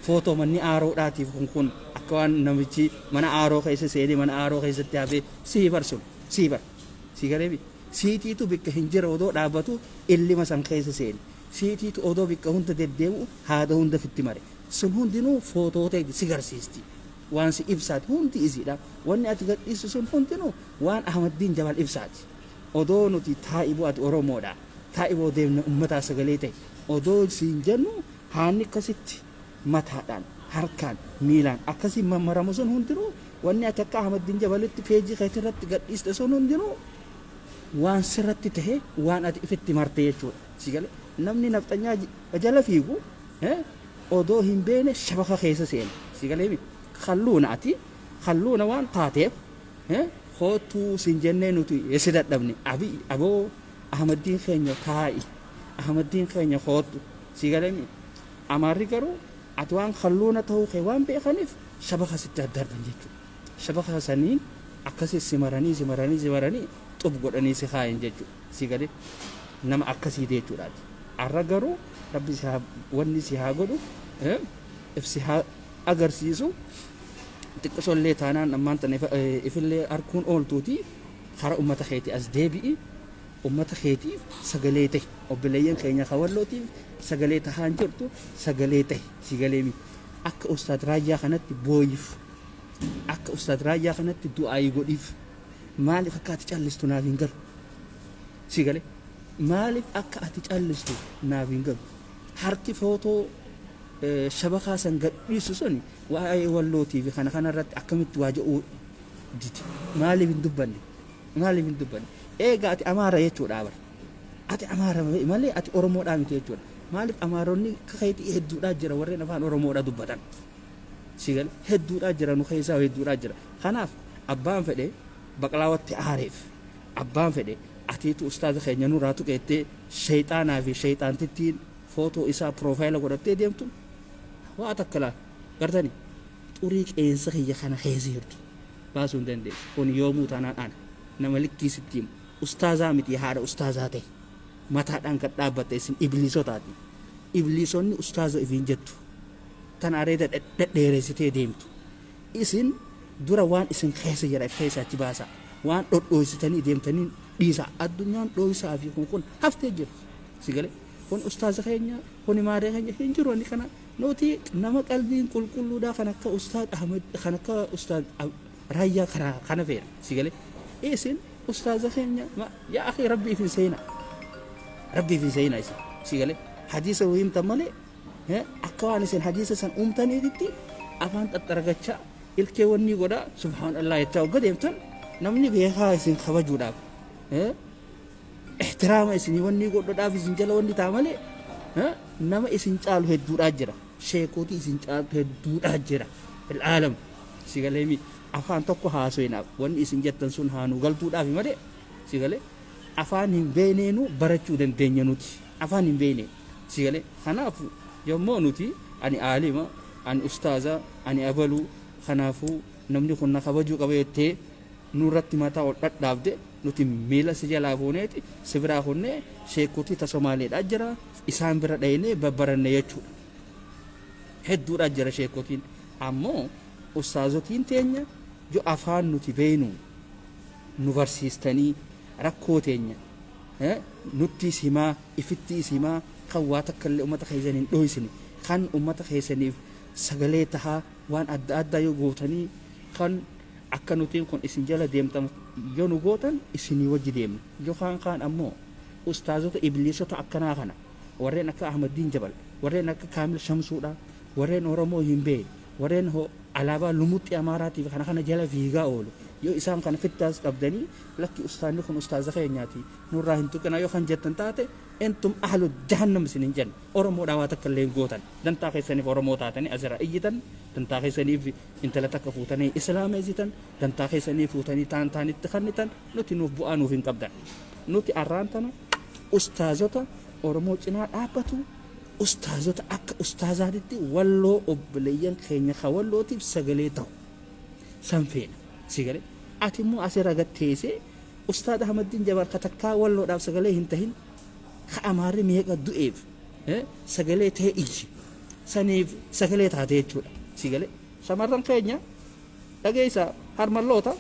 Footoo manni aaroodhaatiif kun akka waan namichi mana aaroo keessa seenee mana aaroo keessatti hafee sii barsun sii bar. Sii galee? Siitiitu bikka hin jira odoo dhaabbatu illima san keessa seeni. Siitiitu odoo bikka hunda deddeebi'u haada hunda fitti mare. Sun hundinuu footoo ta'e si garsiisti. Waan si ibsaati hundi isiidha. Wanni ati gadhiistu sun hundinuu waan Ahmaddiin Jabal ibsaati. Odoo nuti taa'iboo ati Oromoodha, taa'iboo deemna, ummataa sagalee ta'e odoo siin jennu, haanni akkasitti mataadhaan, harkaan, miilaan akkasii mammaramu sun hundinuu, wanni ati akka Ahmaddiin Jabalitti peejii keetii irratti gadhiiste sun hundinuu waan sirratti tahe, waan ati ifitti marte jechuudha. Si galee? Namni nafxanyaa jala fiigu odoo hin beene shabaka keessa seena. Si galee? Kalluuna ati kalluuna waan taateef kootuu sin jennee nuti si dadhabne. Abi aboo, Ahmaddiin keenya taa'i, Ahmaddiin keenya kootu. Si galee? Amaarri garuu ati waan kalluuna ta'uu kee waan beekaniif shabaka sitti addarban jechuudha. Shabaka saniin akkasii simaranii simaranii simaranii xub godhanii si kaayan jechuudha. Si galee? Nama akkasii jechuudhaati. Arra garuu Rabbi si haa wanni si haa godhu, if si haa agarsiisu. Xiqqishollee taanaan ammaan tana ifillee harkuun ooltuuti karaa ummata keetii as deebi'i. Ummata keetiif sagalee ta'e, obboleeyyan keenya kawallootiif sagalee tahaan jirtu sagalee ta'e. Si galeemi? Akka Ustaad Raayyaa kanatti booyiif, akka Ustaad Raayyaa kanatti du'aayii godhiif. Maaliif akka ati callistu naaf hin galu. Si galee? Maaliif akka ati callistu naaf hin galu. Harki footoo shabakaa san gadhiisu sun waa'ee Wallootii fi kana kanarratti akkamitti waa jedhuu didi? Maaliif hin dubbanne? Maaliif hin dubbanne? Eega ati Amaara jechuudha bara. Ati Amaara malee ati Oromoodhaa miti jechuudha. Maaliif? Amaaronni akka keetii hedduudhaa jira, warreen afaan Oromoodhaa dubbatan. Si galee? Hedduudhaa jira, nu keessaa hedduudhaa jira. Kanaaf abbaan fedhe baqlaawatti aareef, abbaan fedhe atiitu ustaaza keenya nurraa tuqeettee sheexaanaa fi sheexaantittiin footoo isaa profile godhattee deemtu waa takka laal gartani xurii qeensa kiyya kana keessa jirtu baasuu hin dandeessu. Kun yoomuu taanaan ana nama likkii sitti himu, ustaazaa miti, haadha ustaazaa ta'e mataadhaan kan dhaabbatte isin ibliisotaati. Ibliisonni ustaaza ifiin jettu tan areeda dhedheeressitee deemtu isin dura waan isin keessa jira if keessa achi baasa. Waan dhodhooysitanii deemtanii dhiisa. Addunyaan dhooysaa fi kun haftee jirti. Si galee? Kun ustaaza keenya, kun maaree keenya hin jiru. Inni kana Nuti nama qalbiin qulqulluudhaa kan akka Ustaad Ahmed, kan akka Ustaad Raayyaa kana kana feena. Si galee? Isin ustaaza keenya yaa akhi, rabbiif hin seena, rabbiif hin seena isin. Si galee? Hadiisa himtan malee, akka waan isin hadiisa san uumtaniititti afaan xaxxaragachaa, ilkee wanni godhaa, subhaanallah jechaa hogga deemtan, namni beekaa isin kabajuudhaaf, ihtiraama isinii wanni godhuudhaaf isin jala wanni ta'a malee, nama isin caalu hedduudhaa jira, sheekootii isin caaltu hedduudhaa jira fil aalam. Si galeemi? Afaan tokko haasoinaaf wanni isin jettan sun haanuu galtuudhaaf malee, si galee, afaan hin beekneenu barachuu dandeenya nuti afaan hin beekne. Si galee? Kanaafu yommuu nuti ani aalima, ani ustaaza, ani abaluu, kanaafuu namni kun na kabajuu qaba jettee nurratti mataa ol dhadhaabde, nuti miila si jalaa fuuneeti si biraa kunnee sheekotii ta Somaaleedhaa jira, isaan bira dhaynee babbaranne jechuudha. Hedduudhaa jira sheekotiin. Ammoo ustaazotiin teenya yoo afaan nuti beeynu nu barsiistanii, rakkoo teenya nutti himaa, ifitti himaa, kan waa takka illee ummata keessan hin dhoysine, kan ummata keessaniif sagalee tahaa waan adda addaa yoo gootanii, kan akka nutiin kun isin jala deemtan yoo nu gootan, isinii wajji deemna. Yookaan kaan ammoo ustaazota ibliisota akkanaa kana, warreen akka Ahmaddiin Jabal, warreen akka Kaamil Shamsuudha, warreen Oromoo hin beekne, warreen alaabaa lumuxxii Amaaraatiif kana kana jala fiigaa oolu, yoo isaan kana fittaas qabdanii, lakki, ustaanni kun ustaaza keenyaati, nurraa hin tuqina yoo kan jettan taate, entum ahlu jahannam isin hin jenna. Oromoodhaa waa takka illee hin gootan. Dantaa keessaniif Oromoo taatanii asirraa iyyitan, dantaa keessaniif intala takka fuutanii islaameessitan, dantaa keessanii fuutanii taan taanitti kannitan. Nuti nuuf bu'aa nuuf hin qabdan. Nuti arraan tana ustaazota Oromoo cinaa dhaabbatu, ustaazota akka ustaazaatitti Walloo, obboleeyyan keenya ka Wallootiif sagalee ta'u san feena. Si galee? Ati immoo asirra gad teessee Ustaad Ahmaddiin Jabal ka takkaa Walloodhaaf sagalee hin tahin, ka Amaarri meeqa du'eef sagalee ta'e iyyi saniif sagalee taate jechuudha. Si galee? Shamarran keenya dhageessa, harmalloota,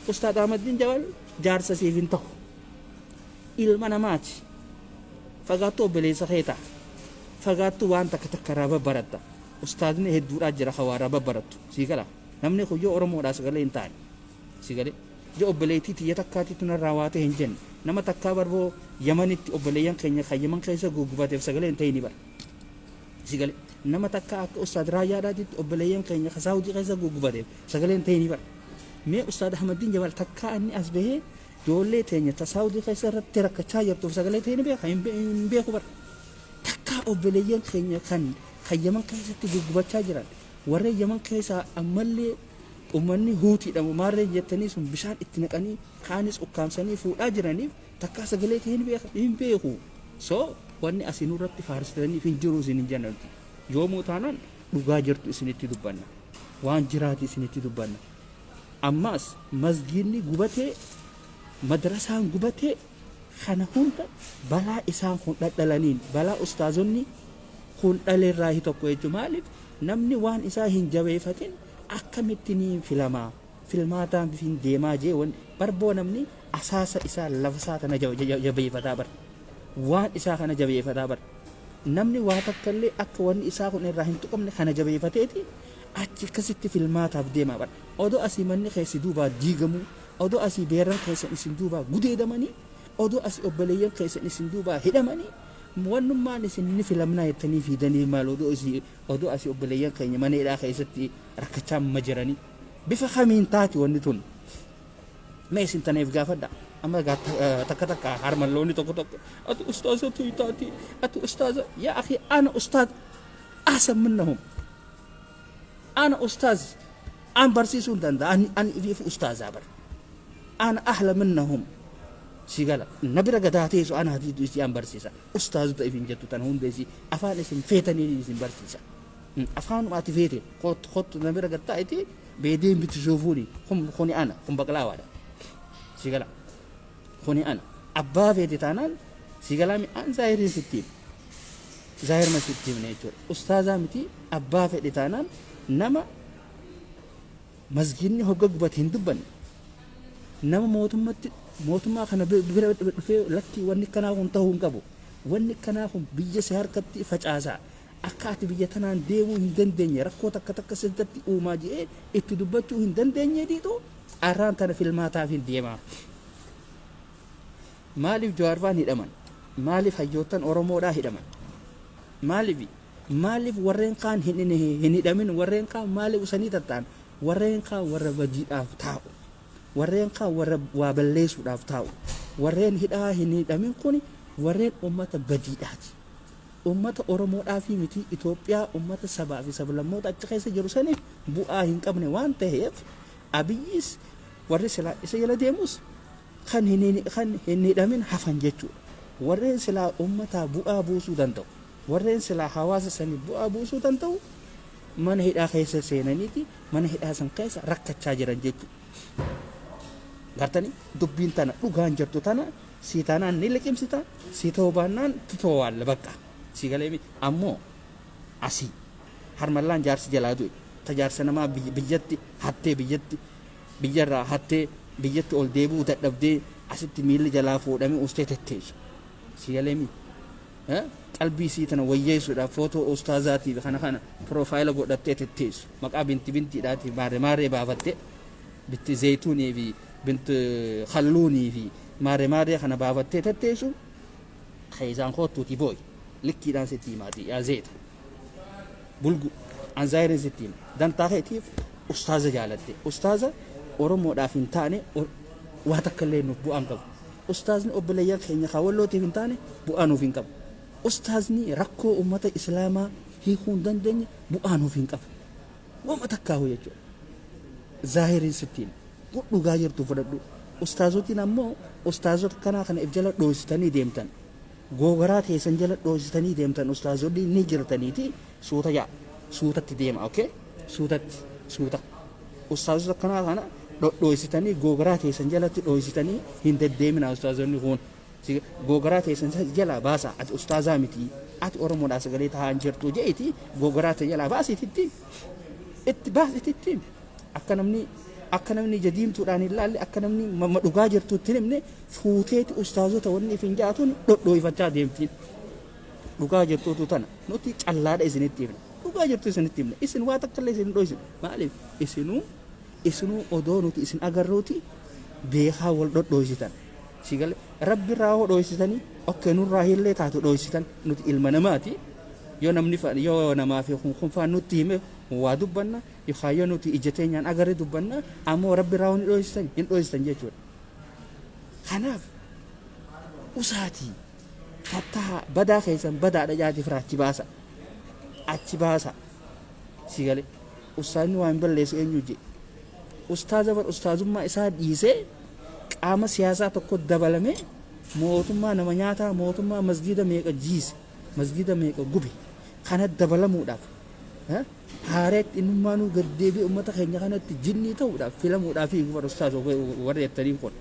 Ustaad Ahmaddiin Jabal jaarsa siif hin ta'u. Ilma namaati. Fagaattuu obboleessa kee ta'a. Fagaattuu waan takka takka irraa babbaratta. Ustaadni hedduudhaa jira kan waa irraa babbarattu. Sii gala? Namni kun yoo Oromoodhaa sagalee hin taane. Si galee? Yoo obboleettii tiyya takkaatitu narraa waa ta'e hin jenne. Nama takkaa barboo Yamanitti obboleeyyan keenya kan Yaman keessa guggubateef sagalee hin ta'ini bara. Si galee? Nama takkaa akka Ustaad Raayyaadhaatitti obboleeyyan keenya kan Saawudii keessa guggubateef sagalee hin ta'ini bara. Mee Ustaad Ahmaddiin Jabal takkaa inni as bahee ijoollee teenya ta Saawudii keessa irratti rakkachaa jirtuuf sagalee ta'e ni beeka? Hin beeku bara. Takkaa obboleeyyan keenya kan Yaman keessatti guggubachaa jiran, warreen Yaman keessaa ammallee uummanni Huutiidha maarreen jettanii sun bishaan itti naqanii kaanis ukkaamsanii fuudhaa jiraniif takkaa sagalee ta'e ni beeka? Hin beeku. So wanni asii nurratti faarsitaniif hin jiru isin hin jenna nuti. Yoomuu taanaan dhugaa jirtu isinitti dubbanna. Waan jiraati isinitti dubbanna. Ammaas masgiidni gubatee, madrasaan gubatee, kana hunda balaa isaan kun dhadhalaniin, balaa ustaazonni kun dhaleerraa tokko jechuun. Maaliif namni waan isaa hin jabeeffatin akkamitti ni filamaa, filmaataan hin deemaa jee wan barboo? Namni asaasa isaa, lafa isaa tana jabeeffataa bar, waan isaa kana jabeeffataa bar. Namni waa takka illee akka wanni isaa kun irraa hin tuqamne kana jabeeffateeti achi akkasitti filmaataaf deemaa bar. Odoo asii manni keessi duubaa diigamuu, odoo asii beerran keessan isin duubaa gudeedamanii, odoo asii obboleeyyan keessan isin duubaa hidhamanii, wannummaan isin ni filamnaa jettanii fiidanii maal? Odoo asii obboleeyyan keenya mana hidhaa keessatti rakkachaa amma jiranii, bifa kamiin taati wanni tun? Mee isin tanaif gaafadha. Amma takka takka harmalloonni tokko tokko, ati ustaaza tuytaati, ati ustaaza. Yaa akhi, ana ustaaz ahsan minnahum. Ana ustaaz an barsiisuu hin danda'a. Ani ifiifu ustaazaa bar. Ana ahla minnahum. Si gala? Na bira gadaa teessu, ana hatiitu isii an barsiisa. Ustaazota ifin jettu tan hunda isii afaan isin feetanii isin barsiisa. Afaanuma ati feete kottu, kottu, na bira gattaa iti beedeen bitti soofuuni. Kun kuni ana kun baqlaawaadha. Si gala? Kuni ana abbaa feete taanaan, si galaa, mi an zaahiriin sitti hima, zaahirma sitti himne jechuudha. Ustaazaa miti, abbaa fedhe taanaan, nama masgiidni hogga gubate hin dubbanne, nama mootummatti mootummaa kana bira dhufee, lakki, wanni kanaa kun ta'uu hin qabu, wanni kanaa kun biyya si harkatti facaasaa. Akka ati biyya tanaan deemuu hin dandeenye rakkoo takka takka sirriitti uumaa jedhee itti dubbachuu hin dandeenye diitu arraan tana filmaataaf hin deemaa. Maaliif Jawaarfaan hidhaman? Maaliif hayyoottan Oromoodhaa hidhaman? Maaliif maaliif warreen kaan hin hidhamin? Warreen kaan maaliif usanii tatta'an? Warreen kaan warra badiidhaaf taa'u. Warreen kaan warra waa balleessuudhaaf taa'u. Warreen hidhaa hin hidhamin kun warreen uummata badiidhaati. Uummata Oromoodhaa fi miti Itoophiyaa uummata sabaa fi sablammoota achi keessa jiru saniif bu'aa hin qabne waan ta'eef Abiyyis warri silaa isa jala deemus kan hin hidhamin hafan jechuudha. Warreen silaa uummataa bu'aa buusuu danda'u. Warreen silaa hawaasa saniif bu'aa buusuu danda'u mana hidhaa keessa seenaniiti mana hidhaa san keessa rakkachaa jiran jechuudha. Gartanii dubbiin tana dhugaan jirtu tana sii taanaan ni liqimsita, sii ta'uu baannaan titowaalla bakka. Sii galee ammoo asii harmallaan jaarsi jalaa du'e tajaarsa namaa biyyatti hattee biyyatti biyyarraa hattee biyyatti ol deebi'uu dadhabdee asitti miilli jalaa fuudhamee ustee tetteessu. Sii galee qalbii sii tana wayyeessuudhaaf footoo ustaazaatiif kana kana piroofaayila godhattee tetteessu. Maqaa binti bintiidhaatiif maarree maarree baafattee binti zayituunii fi binti kalluunii fi maarree maarree kana baafattee tetteessu keessaan kottuuti booyi likkiidhaan sitti himaati yaa zeeta. Bulgu anzaayirin sitti hima. Dantaa keetiif ustaaza jaalatte. Ustaaza Oromoodhaaf hin taane waa takka illee nuuf bu'aa hin qabu. Ustaazni obboleeyyan keenya kaawwallootiif hin taane bu'aa nuuf hin qabu. Ustaazni rakkoo uummata Islaamaa hiikuu hin dandeenye bu'aa nuuf hin qabu. Wama takkaahu jechuudha. Zaahiriin sitti hima. Dhugaa jirtu fudhadhu. Ustaazotiin ammoo ustaazota kanaa kana if jala dhoositanii deemtan. Googaraa teessan jala dhoositanii deemtan ustaazonni ni jirtaniiti suuta jaa suutatti deema, okay, suutatti suuta ustaazota kanaa kana dhodhooysitanii googaraa teessan jalatti dhooysitanii hin deddeemina. Ustaazonni kun googaraa teessan jalaa baasa. Ati ustaazaa miti, ati Oromoodhaa sagalee taa'aa hin jirtu je'iti googaraa ta'e jalaa baasititti itti baasititti akka namni ija diimtuudhaan hin laalle, akka namni mamma dhugaa jirtutti hin himne fuuteeti ustaazota wanni ifin jaatuun dhodhooyfachaa deemtiin. Dhugaa jirtuutu tana nuti callaadha isinitti himne, dhugaa jirtu isinitti himne. Isin waa takka illee isin hin dhoysin. Maaliif isinuu odoo nuti isin agarruuti beekaa wal dhodhooysitan? Si gale? Rabbi irraa hoo dhoysitanii okkee nurraa illee taatu dhoysitan. Nuti ilma namaati. Yoo namni yoo namaa fi kun faan nutti hime waa dubbanna, yookaan yoo nuti ija teenyaan agarre dubbanna. Ammoo Rabbi irraa hoo ni dhoysitan, hin dhoysitan jechuudha. Kanaaf usaatii tattaa badaa keessan badaadha jaatiif irraa achi baasa, achi baasa. Si gale? Ustaazni waa hin balleessu eenyu je? Ustaaza bar ustaazummaa isaa dhiisee qaama siyaasaa tokko dabalame mootummaa nama nyaataa, mootummaa masgiida meeqa jiise, masgiida meeqa gube kana dabalamuudhaaf haareetti innummaanuu gad deebi'ee uummata keenya kanatti jinnii ta'uudhaaf filamuudhaaf bar ustaaz warri jettaniin kun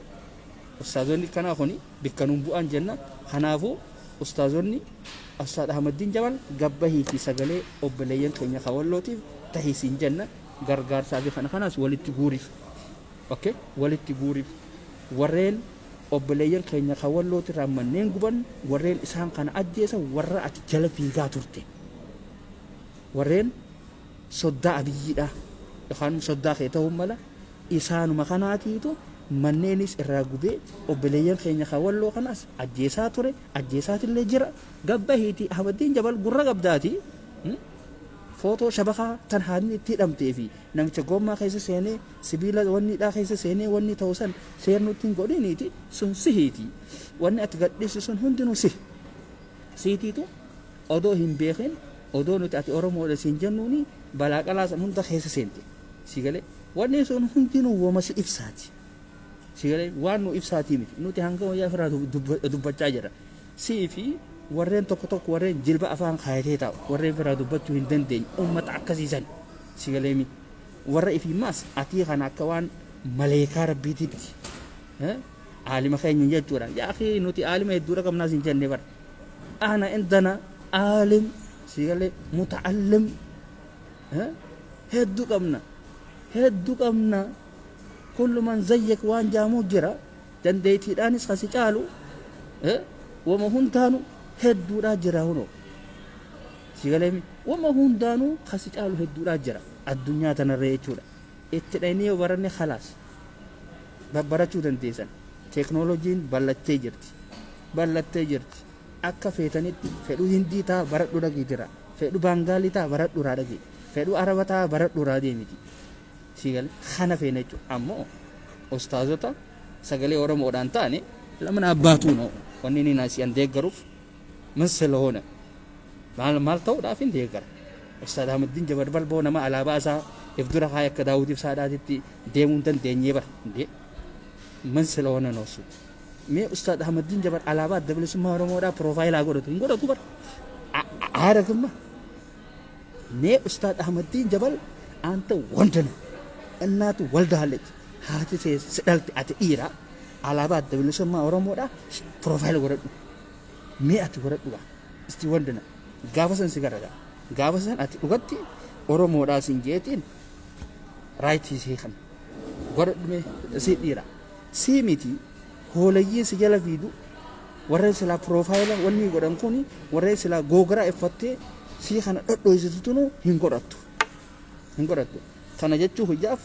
ustaazonni kanaa kuni bikka nuun bu'an jenna. Kanaafuu ustaazonni, Ustaaz Ahmaddiin Jabal, gabbahii fi sagalee obboleeyyan keenya kawallootiif tahisiin jenna. Gargaarsaa fi kana kanaas walitti guuriif, okay, walitti guuriif. Warreen obboleeyyan keenya kawallootirraa manneen guban, warreen isaan kana ajjeesan, warra ati jala fiigaa turte, warreen soddaa Abiyyiidha yookaan soddaa kee ta'uu mala, isaanuma kanaatiitu manneenis irraa gubee obboleeyyan keenya kawalloo kanaas ajjeesaa ture, ajjeesaatillee jira. Gabbahiiti Ahmaddiin Jabal gurra qabdaati footoo shabakaa tan haadni itti hidhamtee fi namicha goommaa keessa seenee sibiila wanniidhaa keessa seenee wanni ta'u san seernutti hin godhiniiti. Sun sihiiti. Wanni ati gadhiisu sun hundinuu sihi siitiitu odoo hin beekin, odoo nuti ati Oromoodha siin jennuuni balaa qalaa san hunda keessa seente. Si galee? Wanni sun hundinuu wama si ibsaati. Si galee? Waan nu ibsaatii miti. Nuti hanga wayyaa ofirraa dubbachaa jirra. Sii fi warreen tokko tokko, warreen jilba afaan kaayatee taa'u, warreen biraa dubbachuu hin dandeenye, uummata akkasiisan. Si galeemi? Warra ifii maas atii kana akka waan maleekaa Rabbiititti aalima keenya jechuudha. Yaa akhi, nuti aalima hedduudha qabnaas hin jenne bara. Ana indana aalim, si galee, muta'allim hedduu qabna, hedduu qabna. Kullu man zayyak waan jaamuu jira, dandeettiidhaanis kasi caalu wama hundaanu hedduudha jira hunoo. Si Si galeemi wama hundaanuu kasi caalu hedduudhaa jira addunyaa tanarra jechuudha. Itti dhaynee yoo baranne khalaas babbarachuu dandeessan. Teeknooloojiin ballattee jirti. Ballattee jirti. Akka feetanitti fedhu Hindii taa baradhu dhaqii jira. Fedhu Baangaalii taa baradhu irraa dhaqi. Fedhu Araba taa baradhu irraa deemiti. Si gale kana feena jechuudha. Ammoo ustaazota sagalee Oromoodhaan taane lamana abbaatuu noo wanni inni na si an deeggaruuf min ስለሆነ maal maal ta'uudhaaf hin deeggara. Ustaad Ahmadiin Jabal Balboo nama alaabaa isaa if dura kaayee akka Daawud Ibsaadhaatitti deemuu hin dandeenyee bara. Indee min ስለሆነ ነው እሱ mee Ustaad Ahmadiin Jabal alaabaa Adda Bilisummaa Oromoodhaa piroofaayilaa godhatu hin godhatu bara. Aaragumma mee Ustaad Ahmadiin Jabal አንተ ወንድ ነህ፣ እናቱ ወልዳለች፣ haati tee si dhalte, ati dhiira, alaabaa Adda Bilisummaa Oromoodhaa profile godhadhu. Mee ati godhadhu gaa isti ወንድ ነህ. Gaafa san si garagaa gaafa san ati dhugatti Oromoodhaa sin jeetiin right isii kana godhadhu. Mee si dhiira sii miti hoolayyiin si jala fiidu warreen silaa profile wanni godhan kun warreen silaa googaraa iffattee sii kana dhodhoysitunu hin godhattu hin godhattu. Kana jechuu hojjaaf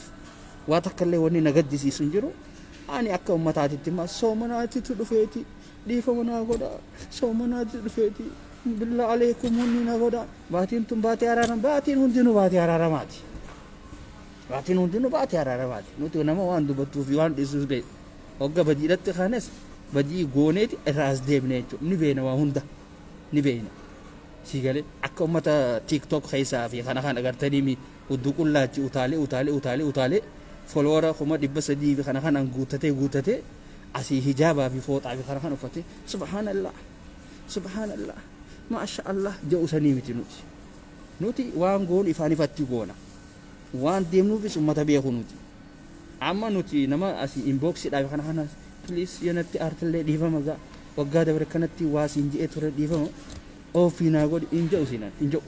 waa takka illee wanni na gaddisiisu hin jiru. Ani akka ummataatitti immoo soomanaatitu dhufeeti dhiifama naa godha, soomanaati dhufeeti billa aleekum hunni na godha. Baatiin tun baatii araarama, baatiin hundinuu baatii araaramaati, baatiin hundinuu baatii araaramaati. Nuti nama waan dubbattuu fi waan dhiisuus beeku hogga badiidhatti kanes badii gooneeti irraa as deebine jechuudha. Ni beena, waa hunda ni beena. Si galee akka ummata TikTok keessaa fi kana kan agartanii mi hudduu qullaachi utaalee utaalee utaalee utaalee follower 300,000 fi kana kanaan guuttatee guuttatee asii hijaabaa fi fooxaa fi kana kan uffatee subhaanallah subhaanallah maasha Allah jedhu sanii miti. Nuti waan goonu ifaan ifatti goona, waan deemnuufis ummata beeku. Nuti amma nuti nama asii inboxiidhaaf kana kana please yoo natti aartillee dhiifama gaa waggaa dabre kanatti waa siin je'ee ture dhiifama ofii naa godhi hin jedhu siinaan hin jedhu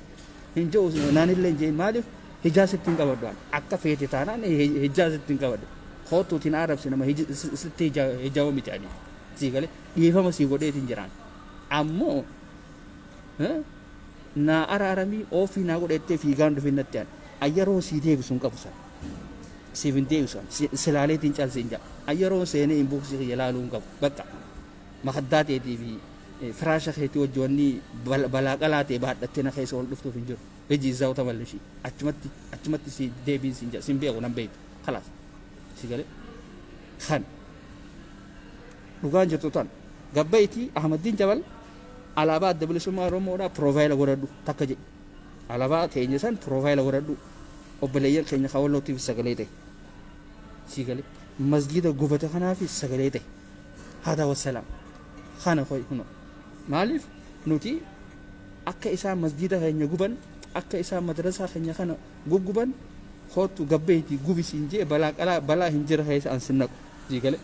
hin jedhu naanillee hin jedhin. Maaliif hijaa sitti hin qabadhu? Akka feete taanaan hijaa sitti hin qabadhu. Kootuutiin arabsi nama sitti hijaa miti. Ani sii galee dhiifama sii godheetiin jiraan ammoo naa araaramii ofii naa godhettee fiigaan dhufin natti an ayyaroo sii deebisu hin qabu sana siif hin deebisu. Silaaleetiin calsi hin jedha. Ayyaroo seenee inboxii kiyya laaluu hin qabu. Bakka makaddaa ta'eetii fi firaasha keetii wajji wanni balaa qalaa ta'e baadhattee na keessa ol dhuftuuf hin jiru. Hiji isaa tamallishi achumatti achumatti si deebiin sin jedha. Sin beeku nan beektu khalaas. Si galee kan dhugaan jirtu tan gabba'itii Ahmadiin Jabal alaabaa Adda Bilisummaa Oromoodhaa profile godhadhu takka jedhe. Alaabaa teenya san profile godhadhu, obboleeyyan keenya kawallootiif sagalee ta'e. Si galee masjida gubate kanaafis sagalee ta'e. Hada wassalaam kana koy huno. Maaliif nuti akka isaan masjida keenya guban, akka isaan madrasaa keenya kana gugguban kootu gabbeetii gubisiin jee balaa qalaa balaa hin jira keessa an sin naqu. Si galee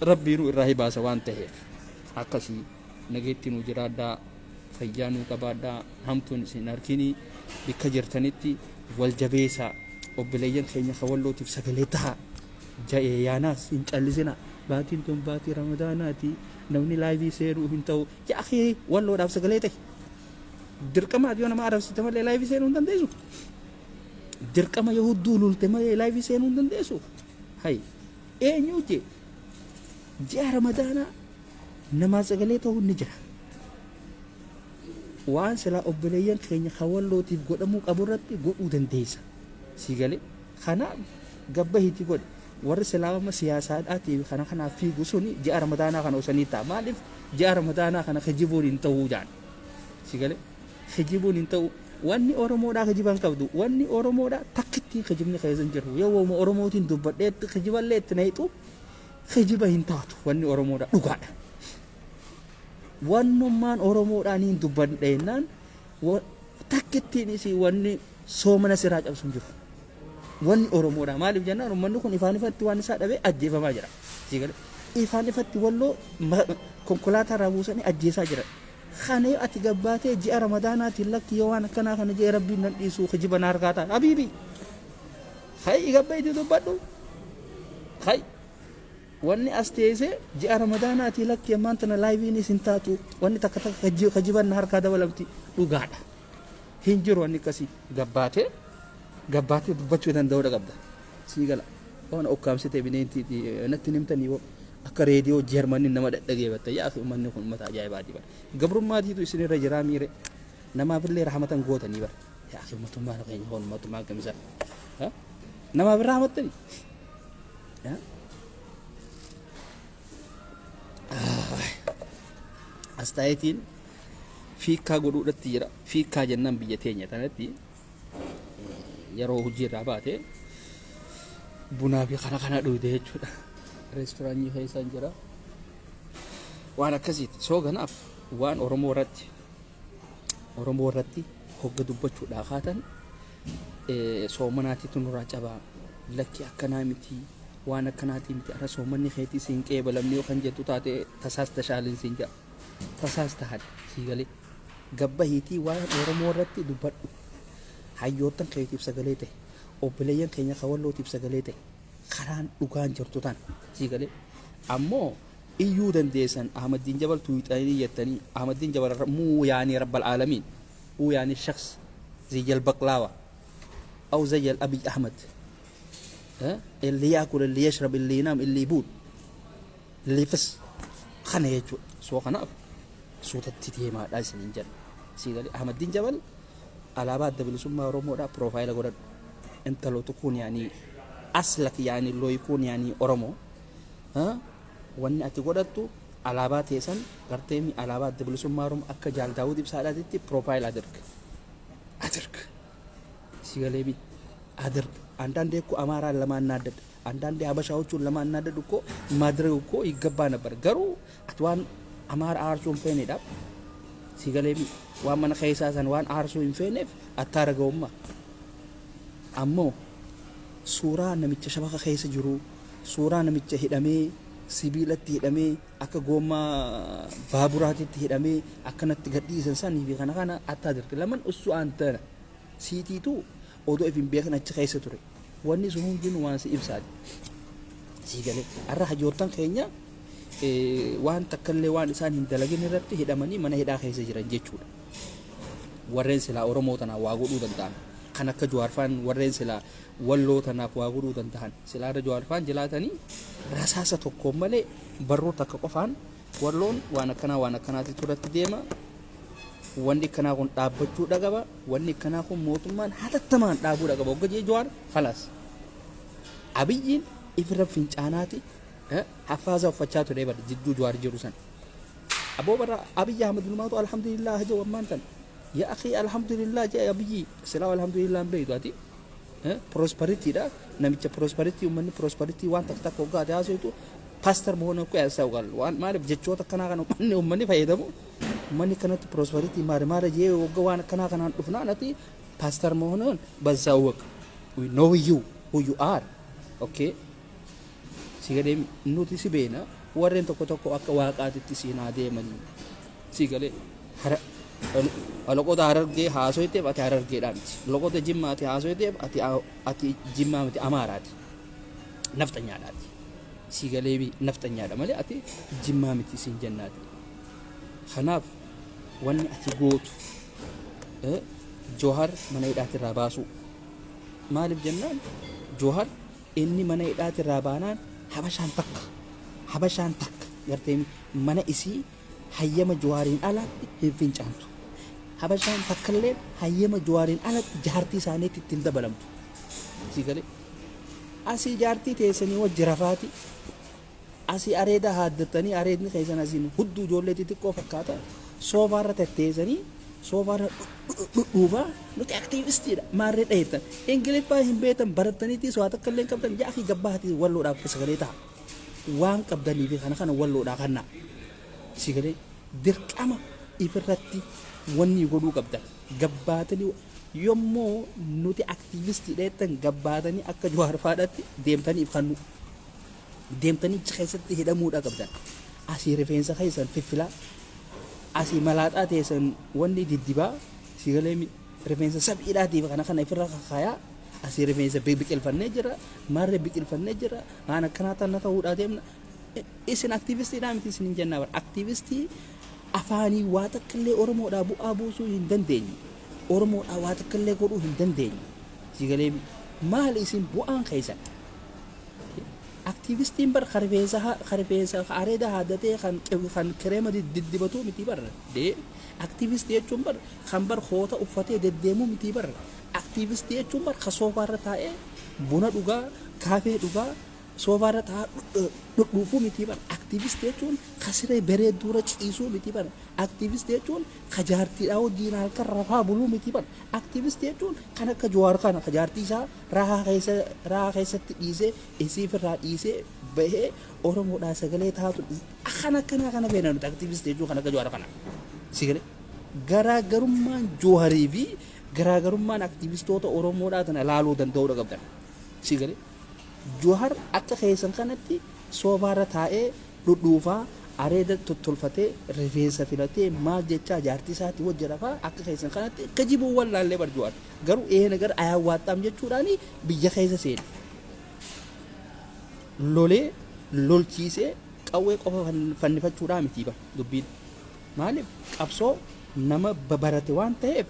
rabbiinuu irraa hibaasa waan ta'eef akkasii nageetti nu jiraadhaa, fayyaa nuu qabaadhaa, hamtuun isin harkinii. Bikka jirtanitti wal jabeessaa, obboleeyyan keenya kawallootiif sagalee taha ja'ee yaanaas hin callisina. Baatiin tun baatii Ramadaanaati, namni live seenuu hin ta'u. Yaa akii walloodhaaf sagalee ta'e dirqamaati. Yoo nama arabsite malee live seenuu hin dandeessu. Dirqama yoo hudduu lulte malee live seenuu hin dandeessu. Hay eenyu jee ji'a Ramadaanaa namaa sagalee ta'uu ni jira. Waan silaa obboleeyyan keenya kawallootiif godhamuu qabu irratti godhuu dandeessa. Si galee kanaaf gabba hiti godhe. Warri silaa amma siyaasaadhaatiif kana kanaaf fiigu suni ji'a Ramadaanaa kana osanii ta'a. Maaliif ji'a Ramadaanaa kana kijibuun hin ta'uu jaan? Si galee kijibuun hin ta'u. Wanni Oromoodhaa kijiban qabdu, wanni Oromoodhaa takkittiin kijibni keessa hin jiru. Yoo wauma Oromootiin dubbadheetti kijiballee itti naqxu kijiba hin taatu. Wanni Oromoodhaa dhugaadha. Wannummaan Oromoodhaa niin dubbadheennaan takkittiin isii wanni soomana siraa cabsu hin jiru. Wanni Oromoodhaa maaliif jennaan uummanni kun ifaan ifatti waan isaa dhabee ajjeefamaa jira. Si galee ifaan ifatti walloo konkolaataa irraa buusanii ajjeesaa jira. Kana yoo ati gabbaatee ji'a Ramadaanaatiin lakki yoo waan akkanaa kana jee rabbiin nan dhiisuu kijiba na harkaa ta'a. Habiibi hayi gabbaiti dubbadhu. Hayi wanni as teessee ji'a Ramadaanaatii lakki ammaan tana liveiin isin taatu wanni takka takka kijiban na harkaa dabalamti dhugaadha. Hin jiru wanni akkasii. Gabbaatee gabbaatee dubbachuu danda'uudha qabda. Sii gala. Waan ukkaamsite bineentii natti himtanii hoo akka reediyoo Jeermanii nama dhadhageeffatta. Yaa akhi, uummanni kun uummata ajaa'ibaati bara. Gabrummaatiitu isinirra jiraa miire. Namaafillee rahmatan gootanii bara. Yaa akhi, mootummaan keenya kun mootummaa akkamisaa? Namaaf rahmattanii? Astaayitiin fiikkaa godhuudhatti jira. Fiikkaa jennaan biyya teenya tanatti yeroo hojii irraa baate bunaa fi kana kana dhugde jechuudha. Reesturaantii keessaan jira. Waan akkasiiti. Soo kanaaf waan Oromoo irratti hogga dubbachuudhaa kaatan, soomanaatiitu nurraa cabaa, lakki akkanaa miti, waan akkanaatii miti, ara soomanni keetii siin qeebalamne yoo kan jettu taate, tasaas tashaaliin siin jedha. Tasaas tahan. Sii galee? Gabbahiitii waan Oromoo irratti dubbadhu. Hayyoottan keetiif sagalee ta'e, obboleeyyan keenya kawallootiif sagalee ta'e. Karaan dhugaan jirtu tan. Sii galee? Ammoo iyyuu dandeessan, Ahmaddiin Jabal tuuxanii jettanii, Ahmaddiin Jabal muu yaanii rabbal aalamiin uu yaanii shaks ziyyal baqlaawa أو زي الأبي أحمد اللي يأكل، اللي يشرب، اللي ينام، اللي يبول، اللي يفس kana jechuudha. Soo kanaaf suutatti deemaadha isiniin jedha. Siigalee? Ahmaddiin Jabal alaabaa Adda Bilisummaa Oromoodha profile godhadhu. Intalo tukuun yaani aslak yaani looyikuun yaani Oromoo wanni ati godhattu alaabaa teessan garteemi, alaabaa Adda Bilisummaa Oromoo akka Jaal Daawud Ibsaadhaatitti profile አድርግ አድርግ። ሲገሌቢ አድርግ። አንዳንዴ እኮ አማራን ለማናደድ፣ አንዳንዴ ሀበሻዎቹን ለማናደድ እኮ ማድረግ እኮ ይገባ ነበር። Garuu ati waan Amaara aarsuu hin feenedhaaf, si galeemi, waan mana keessaa san waan aarsuu hin feeneef attaaraga'umma. Ammoo suuraa namicha shabaka keessa jiru, suuraa namicha hidhamee sibiilatti hidhamee akka goommaa baaburaatitti hidhamee akkanatti gadhiisan sanii fi kana kana attadirg. Laman ussu antana siitiitu odoo if hin beekan achi keessa ture. Wanni sun hundinuu waan si ibsaati. Sii galee? Har'a hajoottan keenya waan takkallee waan isaan hin dalagin irratti hidhamanii mana hidhaa keessa jiran jechuudha. Warreen silaa Oromoo tanaaf waa godhuu danda'an kan akka Jawaarfaan, warreen silaa Walloo tanaaf waa godhuu danda'an, silaa irra Jawaarfaan jilaatanii rasaasa tokkoon malee barruu takka qofaan Walloon waan akkanaa waan akkanaatitu irratti deema. Wanni akkanaa kun dhaabbachuu qaba. Wanni akkanaa kun mootummaan hatattamaan dhaabuu qaba. Hogga jee Jawaar, خلاص, Abiyyiin ifirra fincaanaati haffaaza uffachaa ture bara jidduu Jawaar jiru san. Aboo, bara Abiyyi Ahmad Lumaatu alhamdulillah haja wammaan tan. Ya akhi, alhamdulillah jee Abiyyi silaa alhamdulillah hin beeytu ati. Prosperity dha namicha prosperity, uummanni prosperity waan takka takka hoggaa ati haasoftu ፓስተር መሆን እኮ ያስታውቃል። Waan maaliif jechoota akkanaa kana uummanni fayyadamu, uummanni kanatti prosperity maali maali jee wagga waan akkanaa kanaan dhufnaan ati ፓስተር መሆንህን በዛ እወቅ። We know you, who you are, okay? Si galee? Nuti si beena. Warreen tokko tokko akka waaqaatitti siinaa deemanii, si galee? Loqoota Harargee haasoyteef ati Harargeedhaa miti. Loqoota Jimmaati haasoyteef ati Jimmaa miti, Amaaraati, nafxanyaadhaati. Si galee? Nafxanyaadha malee ati Jimmaa miti siin jennaati. Kanaaf wanni ati gootu Joohar mana hidhaatirraa baasuu. Maaliif jennaan, Joohar inni mana hidhaatirraa baanaan Habashaan takka gartee mana isii hayyama Johaariin alatti hin fincaantu. Habashaan takkallee hayyama Johaariin alatti jaartii isaaniitti ittiin dabalamtu. Si galee? Asii jaartii teessanii wajji rafaati. Asii areeda haaddatanii, areedni keessan asiin hudduu ijoollee xixiqqoo fakkaata. Soofaarra tetteessanii soofaarra dhudhuufaa, nuti aktiivistiidha maarree dhaheettan. Ingiliffaa hin beektan, barattaniitis waa takka illee hin qabdan. Jaakii gabbaatii walloodhaaf sagalee ta'a. Waan qabdanii fi kana kana walloodhaa kannaa. Si galee? Dirqama ifirratti wanni godhuu qabdan. Gabbaatanii yommuu nuti aktiivistii dheettan gabbaatanii akka Jawaar faadhaatti deemtanii if kannu. Deemtanii achi keessatti hidhamuudha qabdan. Asii rifeensa keessan fiffilaa. Asii malaaxaa teessan wanni diddibaa, si galee? Rifeensa sab'iidhaatiif kana kana ifirra kakaayaa. Asii rifeensa biqilfannee jira, maarree biqilfannee jira, waan akkanaa tana ta'uudhaa deemna. Isin aktiivistiidhaa miti isin hin jennaa bara. Aktiivistii afaanii waa takka illee Oromoodhaa bu'aa buusuu hin dandeenye. Oromoodhaa waa takka illee godhuu hin dandeenye. Sigalee maali isin bu'aan keessan? Aktiivistiin bar karfeessa karfeessa areeda haaddatee kan kireema diddibatuu miti bar. Dee aktiivistii jechuun bar kan bar hoota uffatee deddeemuu miti bar. Aktiivistii jechuun bar ka soofaarra taa'ee buna dhugaa, kaafee dhugaa, soofaarra taa'aa dhudhuufuu miti bar. Aktiivistii jechuun ka siree bareedduurra ciisuu miti bar. Aktiivistii jechuun ka jaartiidhaa wajjiin halkan rafaa buluu miti bar. Aktiivistii jechuun kan akka Jawaar kana ka jaartii isaa raahaa keessatti dhiisee, isiif irraa dhiisee bahee Oromoodhaa sagalee taatu kan akkanaa kana beena nuti aktiivistii jechuun kan akka Jawaar kana. Sigalee garaagarummaan Jawaarii fi garaagarummaan aktiivistoota Oromoodhaa tana laaluu danda'uudha qabdan. Sigalee Jawaar akka keessan kanatti soofaarra taa'ee dhudhuufaa, areeda tottolfatee, rifeensa filatee, maal jechaa jaartii isaatti wajji rafaa akka keessan kanatti kijibuu wallaallee bar Jawaar. Garuu eena gara ayaawwaaxxaam jechuudhaani biyya keessa seene. Lolee lolchiisee qawwee qofa fannifachuudhaa miti bar dubbiin. Maaliif qabsoo nama barate waan ta'eef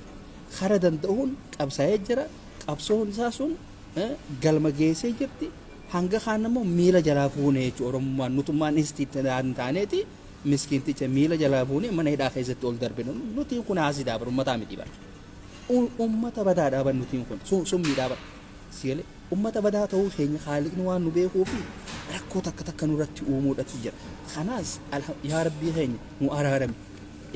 kara danda'uun qabsaa'ee jira. Qabsoon isaa sun galma geessee jirti. Hanga kaan immoo miila jalaa fuune jechuudha. Oromummaan nutummaan istiitti hin taaneeti miskiinticha miila jalaa fuune mana hidhaa keessatti ol darbine. Nuti kun haasidaa bar, uummataa miti bar. Uummata badaadhaa bar nutiin kun summiidhaa bar. Sigalee uummata badaa ta'uu keenya haaliqni waan nu beekuu fi rakkoo takka takka nurratti uumuudhatu jira. Kanaas yaa Rabbii keenya nu araarami.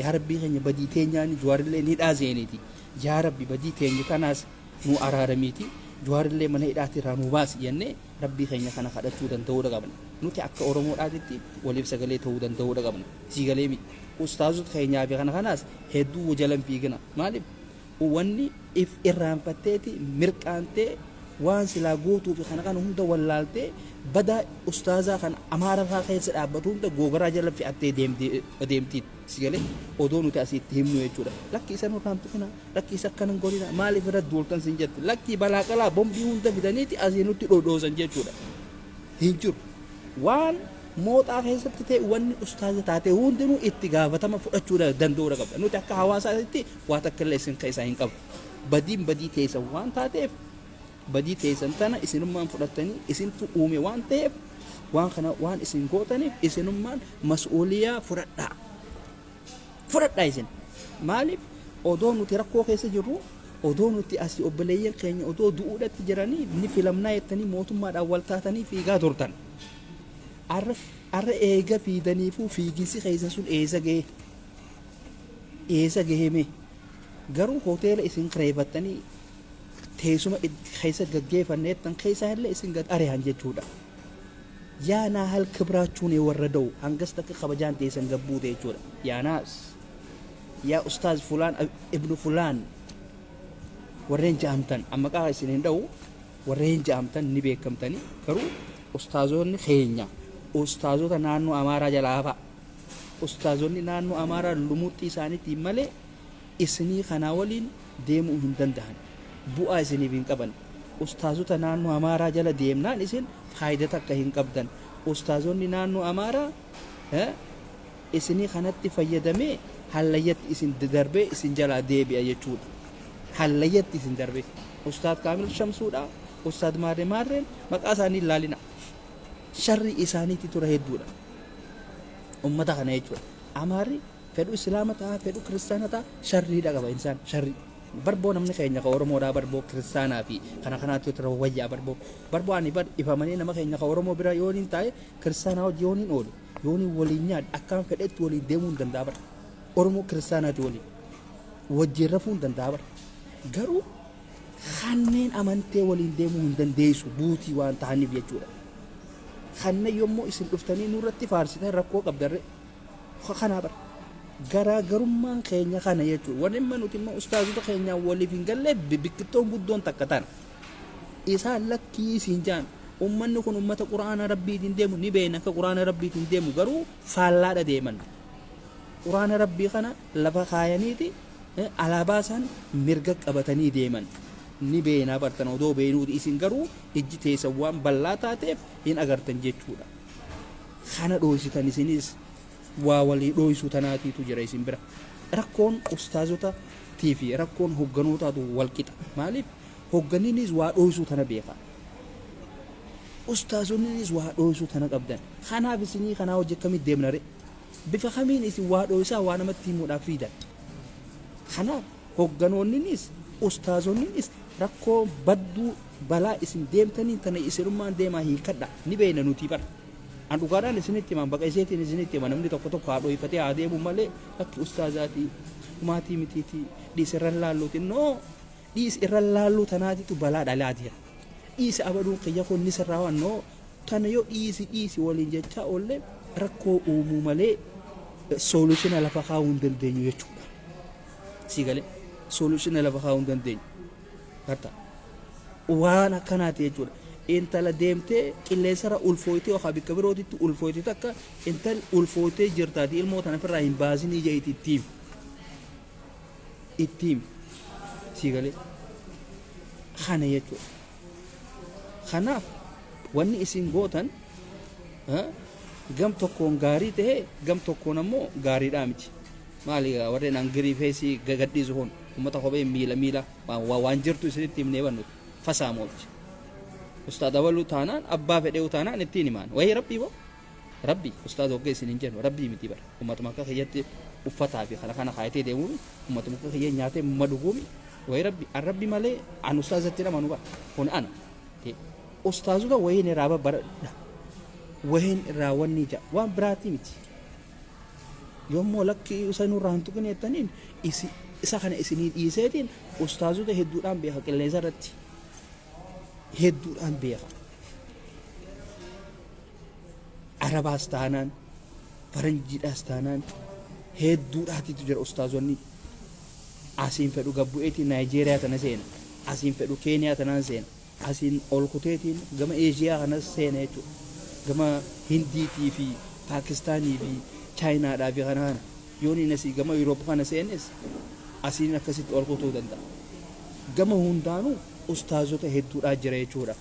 Yaa Rabbii keenya badii teenyaan Jawaarillee ni hidhaa seeniiti. Yaa Rabbi badii teenya tanaas nu araaramiiti. Jawaarillee mana hidhaatti irraa nu baasi jennee Rabbii keenya kana kadhachuu danda'uudha qabna. Nuti akka Oromoodhaatitti waliif sagalee ta'uu danda'uudha qabna. Sigalee miti. Ustaazota keenyaa fi kana kanaas hedduu jalan fiigina. Maaliif? Wanni if irraanfatteeti mirqaantee waan silaa gootuu fi kana kana hunda wallaaltee badaa ustaazaa kan Amaara fa'aa keessa dhaabbatu hunda googaraa jala fe'attee deemtiin. Sigalee odoo nuti asitti himnu jechuudha. Lakki isa nurraan tuqina, lakki isa akkana hin godhina, maaliif irra duultan sin jette. Lakki balaa qalaa bombii hunda fidaniiti asii nutti dhodhoosan jechuudha. Hin jiru. Waan mooxaa keessatti ta'e wanni ustaaza taate hundinuu itti gaafatama fudhachuu danda'uudha qabda. Nuti akka hawaasaatti waa takka illee isin keessaa hin qabdu. Badiin badii teessan waan taateef badii teessan tana isinummaan fudhattanii isintu uume waan ta'eef waan kana waan isin gootaniif isinummaan mas'uuliyaa fudhadhaa. Fudhadhaa isin. Maaliif odoo nuti rakkoo keessa jirru, odoo nuti asii obboleeyyan keenya odoo du'uudhatti jiranii ni filamnaa jettanii mootummaadhaan wal taatanii fiigaa turtan. Arra eega fiidaniifuu fiiginsi keessan sun eessa ga'e? Eessa gahee mee? Garuu hoteela isin kireeffattanii teessuma keessa gaggeeffanneettan keessaa illee isin gad ari'an jechuudha. Yaa naa hal kibraachuun warra da'u hangas takka kabajaan teessan gabbuute jechuudha. Yaa naas, yaa ustaaz fulaan ibnu fulaan, warreen ja'amtan amma qaa isin hin dha'u, warreen ja'amtan ni beekamtanii. Garuu ustaazonni keenya ustaazota naannoo Amaaraa jalaa hafa. Ustaazonni naannoo Amaaraa lumuxxii isaaniitiin malee isinii kanaa waliin deemuu hin danda'an. Bu'aa isiniif hin qaban. Ustaazota naannoo Amaaraa jala deemnaan isin faayidaa takka hin qabdan. Ustaazonni naannoo Amaaraa isinii kanatti fayyadamee hallayyatti isin darbee isin jalaa deebi'a jechuudha. Hallayyatti isin darbee. Ustaad Kaamil Shamsuudha. Ustaad Maarree Maarreen maqaa isaanii ilaalina. Sharri isaaniitti tura hedduudha. Ummata kana jechuudha. Amaarri fedhu Islaama ta'a, fedhu Kiristaana ta'a, sharriidha qaba insaan sharri. Barboo namni keenya ka Oromoodhaa barboo Kiristaanaa fi kana kanaatti tura wayyaa barboo. Barboo ani bar ifamanii nama keenya ka Oromoo bira yoon hin taa'e, Kiristaanaa hojii yoon hin oolu, yoon hin waliin nyaadhe, akkaan fedhetti waliin deemuu hin danda'a bar. Oromoo Kiristaanaati waliin wajjin rafuu hin danda'a bar. Garuu kanneen amantee waliin deemuu hin dandeessu buutii waan ta'aniif jechuudha. Kanneen yommuu isin dhuftanii nurratti faarsitan rakkoo qabdarre kanaa bar. Garaagarummaan keenya kana jechuudha. Warri immoo nuti immoo ustaazota keenyaan waliif hin galle biqiltoon guddoon takka tana. Isaan lakkii isiin jaan ummanni kun ummata Quraana Rabbiitiin deemu ni beekna, akka Quraana Rabbiitiin deemu garuu faallaadha deeman. Quraana Rabbii kana lafa kaayaniiti alaabaa isaan mirga qabatanii deeman. Ni beeknaa bartan odoo beenuuti isin garuu ijji teessan waan bal'aa taateef hin agartan jechuudha. Kana dhooysitan isinis waa walii dhooysuu tanaatiitu jira isin bira. Rakkoon ustaazota Tii fi rakkoon hogganootaatu wal qixa. Maaliif hogganniinis waa dhooysuu tana beeka. Ustaazonniinis waa dhooysuu tana qabdan. Kanaaf isinii kanaa hojii akkamitti deemna ree? Bifa kamiin isin waa dhooysaa waa namatti himuudhaaf fiidan? Kanaaf hogganoonninis ustaazonninis rakkoo badduu balaa isin deemtaniin tana isinummaan deemaa hiikkadha. Ni beeyna nutii bar. An dhugaadhaan isinitti hima, baqa iseetiin isinitti hima, namni tokko tokko haa dhooyfatee haa deemu malee lakki ustaazaatii humaatii mitiitii dhiis irra laalluuti. No, dhiis irra laalluu tanaatitu balaa dhalaa jira. Dhiisi abaluun kiyya kun ni sirraa no tana yoo dhiisi dhiisi waliin jechaa oolle rakkoo uumuu malee solution lafa kaa'uu hin dandeenyu jechuudha. Sii galee solution lafa kaa'uu hin dandeenyu. Garta waan akkanaati jechuudha. Intala deemtee qilleensarra ulfooytee yookaan bakka birootitti ulfooyte takka intal ulfooytee jirtaati ilmoo tana ofirraa hin baasinii jeeti ittiin. Ittiin sii galee kana jechuudha. Kanaaf wanni isin gootan gam tokkoon gaarii ta'e, gam tokkoon ammoo gaariidhaa miti. Maali warreen angirii feesii gadhiisu kun uummata kophee miila miila waan jirtu isinitti himnee bannuti fasaamooti. Ustaad abaluu taanaan, abbaa fedheewu taanaan ittiin himaan. Wayii rabbii boo rabbii ustaad hogga isin hin jennu rabbii miti bara. Uummatuma akka kiyyatti uffataa fi kana kana kaayatee deemuumi, uummatuma akka kiyya nyaatee madhuguumi. Wayii rabbi an rabbi malee an ustaazatti namanu bara kun ana. Ustaazota wayiin irraa babbaradha. Wayiin irraa wanni ija waan biraatii miti. Yommuu lakki isa nurraa hin tuqin jettaniin isa kana isinii dhiiseetiin ustaazota hedduudhaan beeka, qilleensa irratti hedduudhaan beeka. Arabaas taanaan, faranjiidhaas taanaan hedduudhaatitu jira ustaazonni. Asiin fedhu gabbu'eetiin Naayijeeriyaa tana seena. Asiin fedhu Keeniyaa tanaan seena. Asiin ol kuteetiin gama Eeshiyaa kanas seena jechuudha. Gama Hindiitii fi Paakistaanii fi Chaayinaadhaa fi kana kana. Yoon inni asii gama Yuuroop kana seenes asiin akkasitti ol kutuu danda'a. Gama hundaanuu ustaazota hedduudhaa jira jechuudha.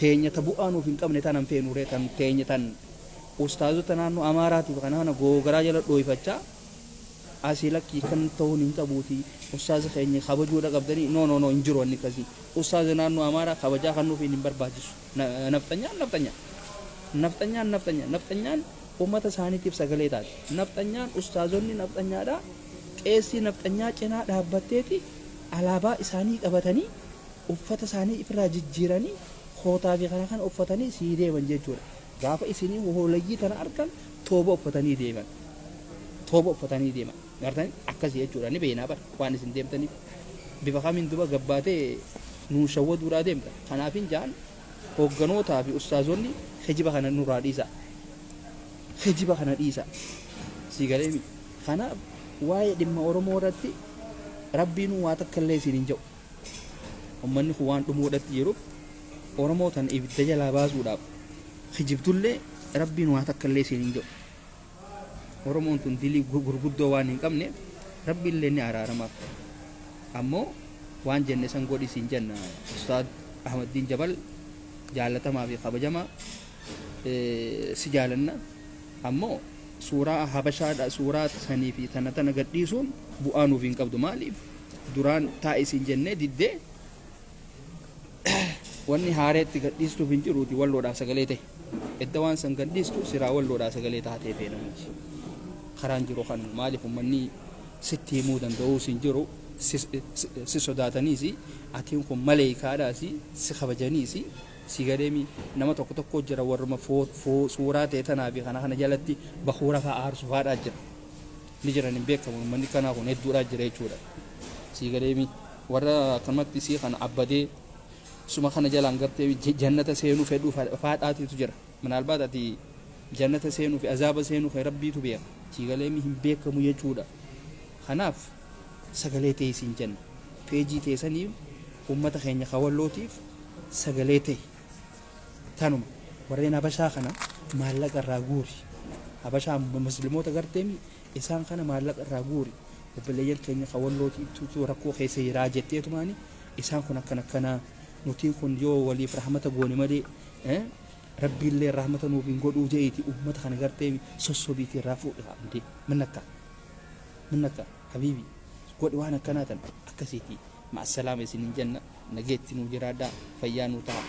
Teenya ta bu'aa nuuf hin qabne tanan feenuree tan teenya tan ustaazota naannoo Amaaraatiif kana kana googaraa jala dhooyfachaa asii lakkii kan ta'uun hin qabuuti, ustaaza keenya kabajuudha qabdanii. No, no, no, hin jiru wanni akkasii. Ustaaza naannoo Amaaraa kabajaa kan nuuf hin barbaachisu. Nafxanyaan nafxanyaa, nafxanyaan nafxanyaa, nafxanyaan uummata isaaniitiif sagalee taati. Nafxanyaan ustaazonni nafxanyaadhaa qeessii nafxanyaa cinaa dhaabbatteeti alaabaa isaanii qabatanii uffata isaanii ifirraa jijjiiranii kootaa fi kana kana uffatanii sii deeman jechuudha. Gaafa isinii hoolayyii tana argan tooba uffatanii deeman. Tooba uffatanii deeman. Gartanii akkasii jechuudha, ni beeknaa bara waan isin deemtaniif. Bifa kamiin duba gabbaatee nuun shawwaduudhaa deemta. Kanaafin jaan hoogganootaa fi ustaazonni kijiba kana nurraa dhiisaa. Kijiba kana dhiisaa. Sii galeemi. Kanaaf waa'ee dhimma Oromoo irratti rabbiinuu waa takka illee isin hin jedhu. Uummanni kun waan dhumuudhatti jiruuf Oromoo tana ibidda jalaa baasuudhaaf kijibdullee rabbiin waa takka illee isin hin jedhu. Oromoon tun dilii gurguddoo waan hin qabne rabbi illee ni araaramaaf. Ammoo waan jenne san godhi siin jenna, Ustaad Ahmaddiin Jabal jaalatamaa fi kabajamaa, si jaalanna. Ammoo suuraa Habashaadha suuraa sanii fi tana tana gadhiisuun bu'aa nuuf hin qabdu. Maaliif duraan taa'i siin jennee diddee wanni haareetti gadhiistuuf hin jiruuti walloodhaaf sagalee ta'e. Edda waan san gadhiistu siraa walloodhaa sagalee taatee feena nuti. Karaan jiru kanuma. Maaliif uummanni sitti himuu danda'uus hin jiru, si sodaataniis, atiin kun maleeykaadhaas si kabajaniis si galeemi. Nama tokko tokko jira, warruma suuraa ta'e tanaa fi kana kana jalatti bakuura fa'aa aarsu fa'aadhaa jira. Ni jiran, hin beekamu, uummanni kanaa kun hedduudhaa jira jechuudha. Si galeemi, warra akkanumatti sii kana abbadee suma kana jalaan gartee jannata seenuu fedhuu faadhaatiitu jira. Minaalbaat ati jannata seenuu fi azaaba seenuu kan rabbiitu beeka. Si galeemi, hin beekamu jechuudha. Kanaaf sagalee ta'e siin jenna. Peejii teessaniif uummata keenya kawallootiif sagalee ta'e. Tanuma warreen Habashaa kana maallaqa irraa guuri. Habashaa musliimoota garteemi isaan kana maallaqa irraa guuri. Obboleeyyan keenya kawallootiitu rakkoo keessa jiraa jetteetumaani isaan kun akkana akkanaa nutiin kun yoo waliif rahmata goone malee rabbiillee rahmata nuuf hin godhuu je'eeti uummata kana gartee sossobiitii irraa fuudhe. Haa, minakka minakka habiibi. Godhi waan akkanaa tan akkasiiti. Ma'assalaama isinin jenna, nageetti nuu jiraadhaa, fayyaa nuu ta'a.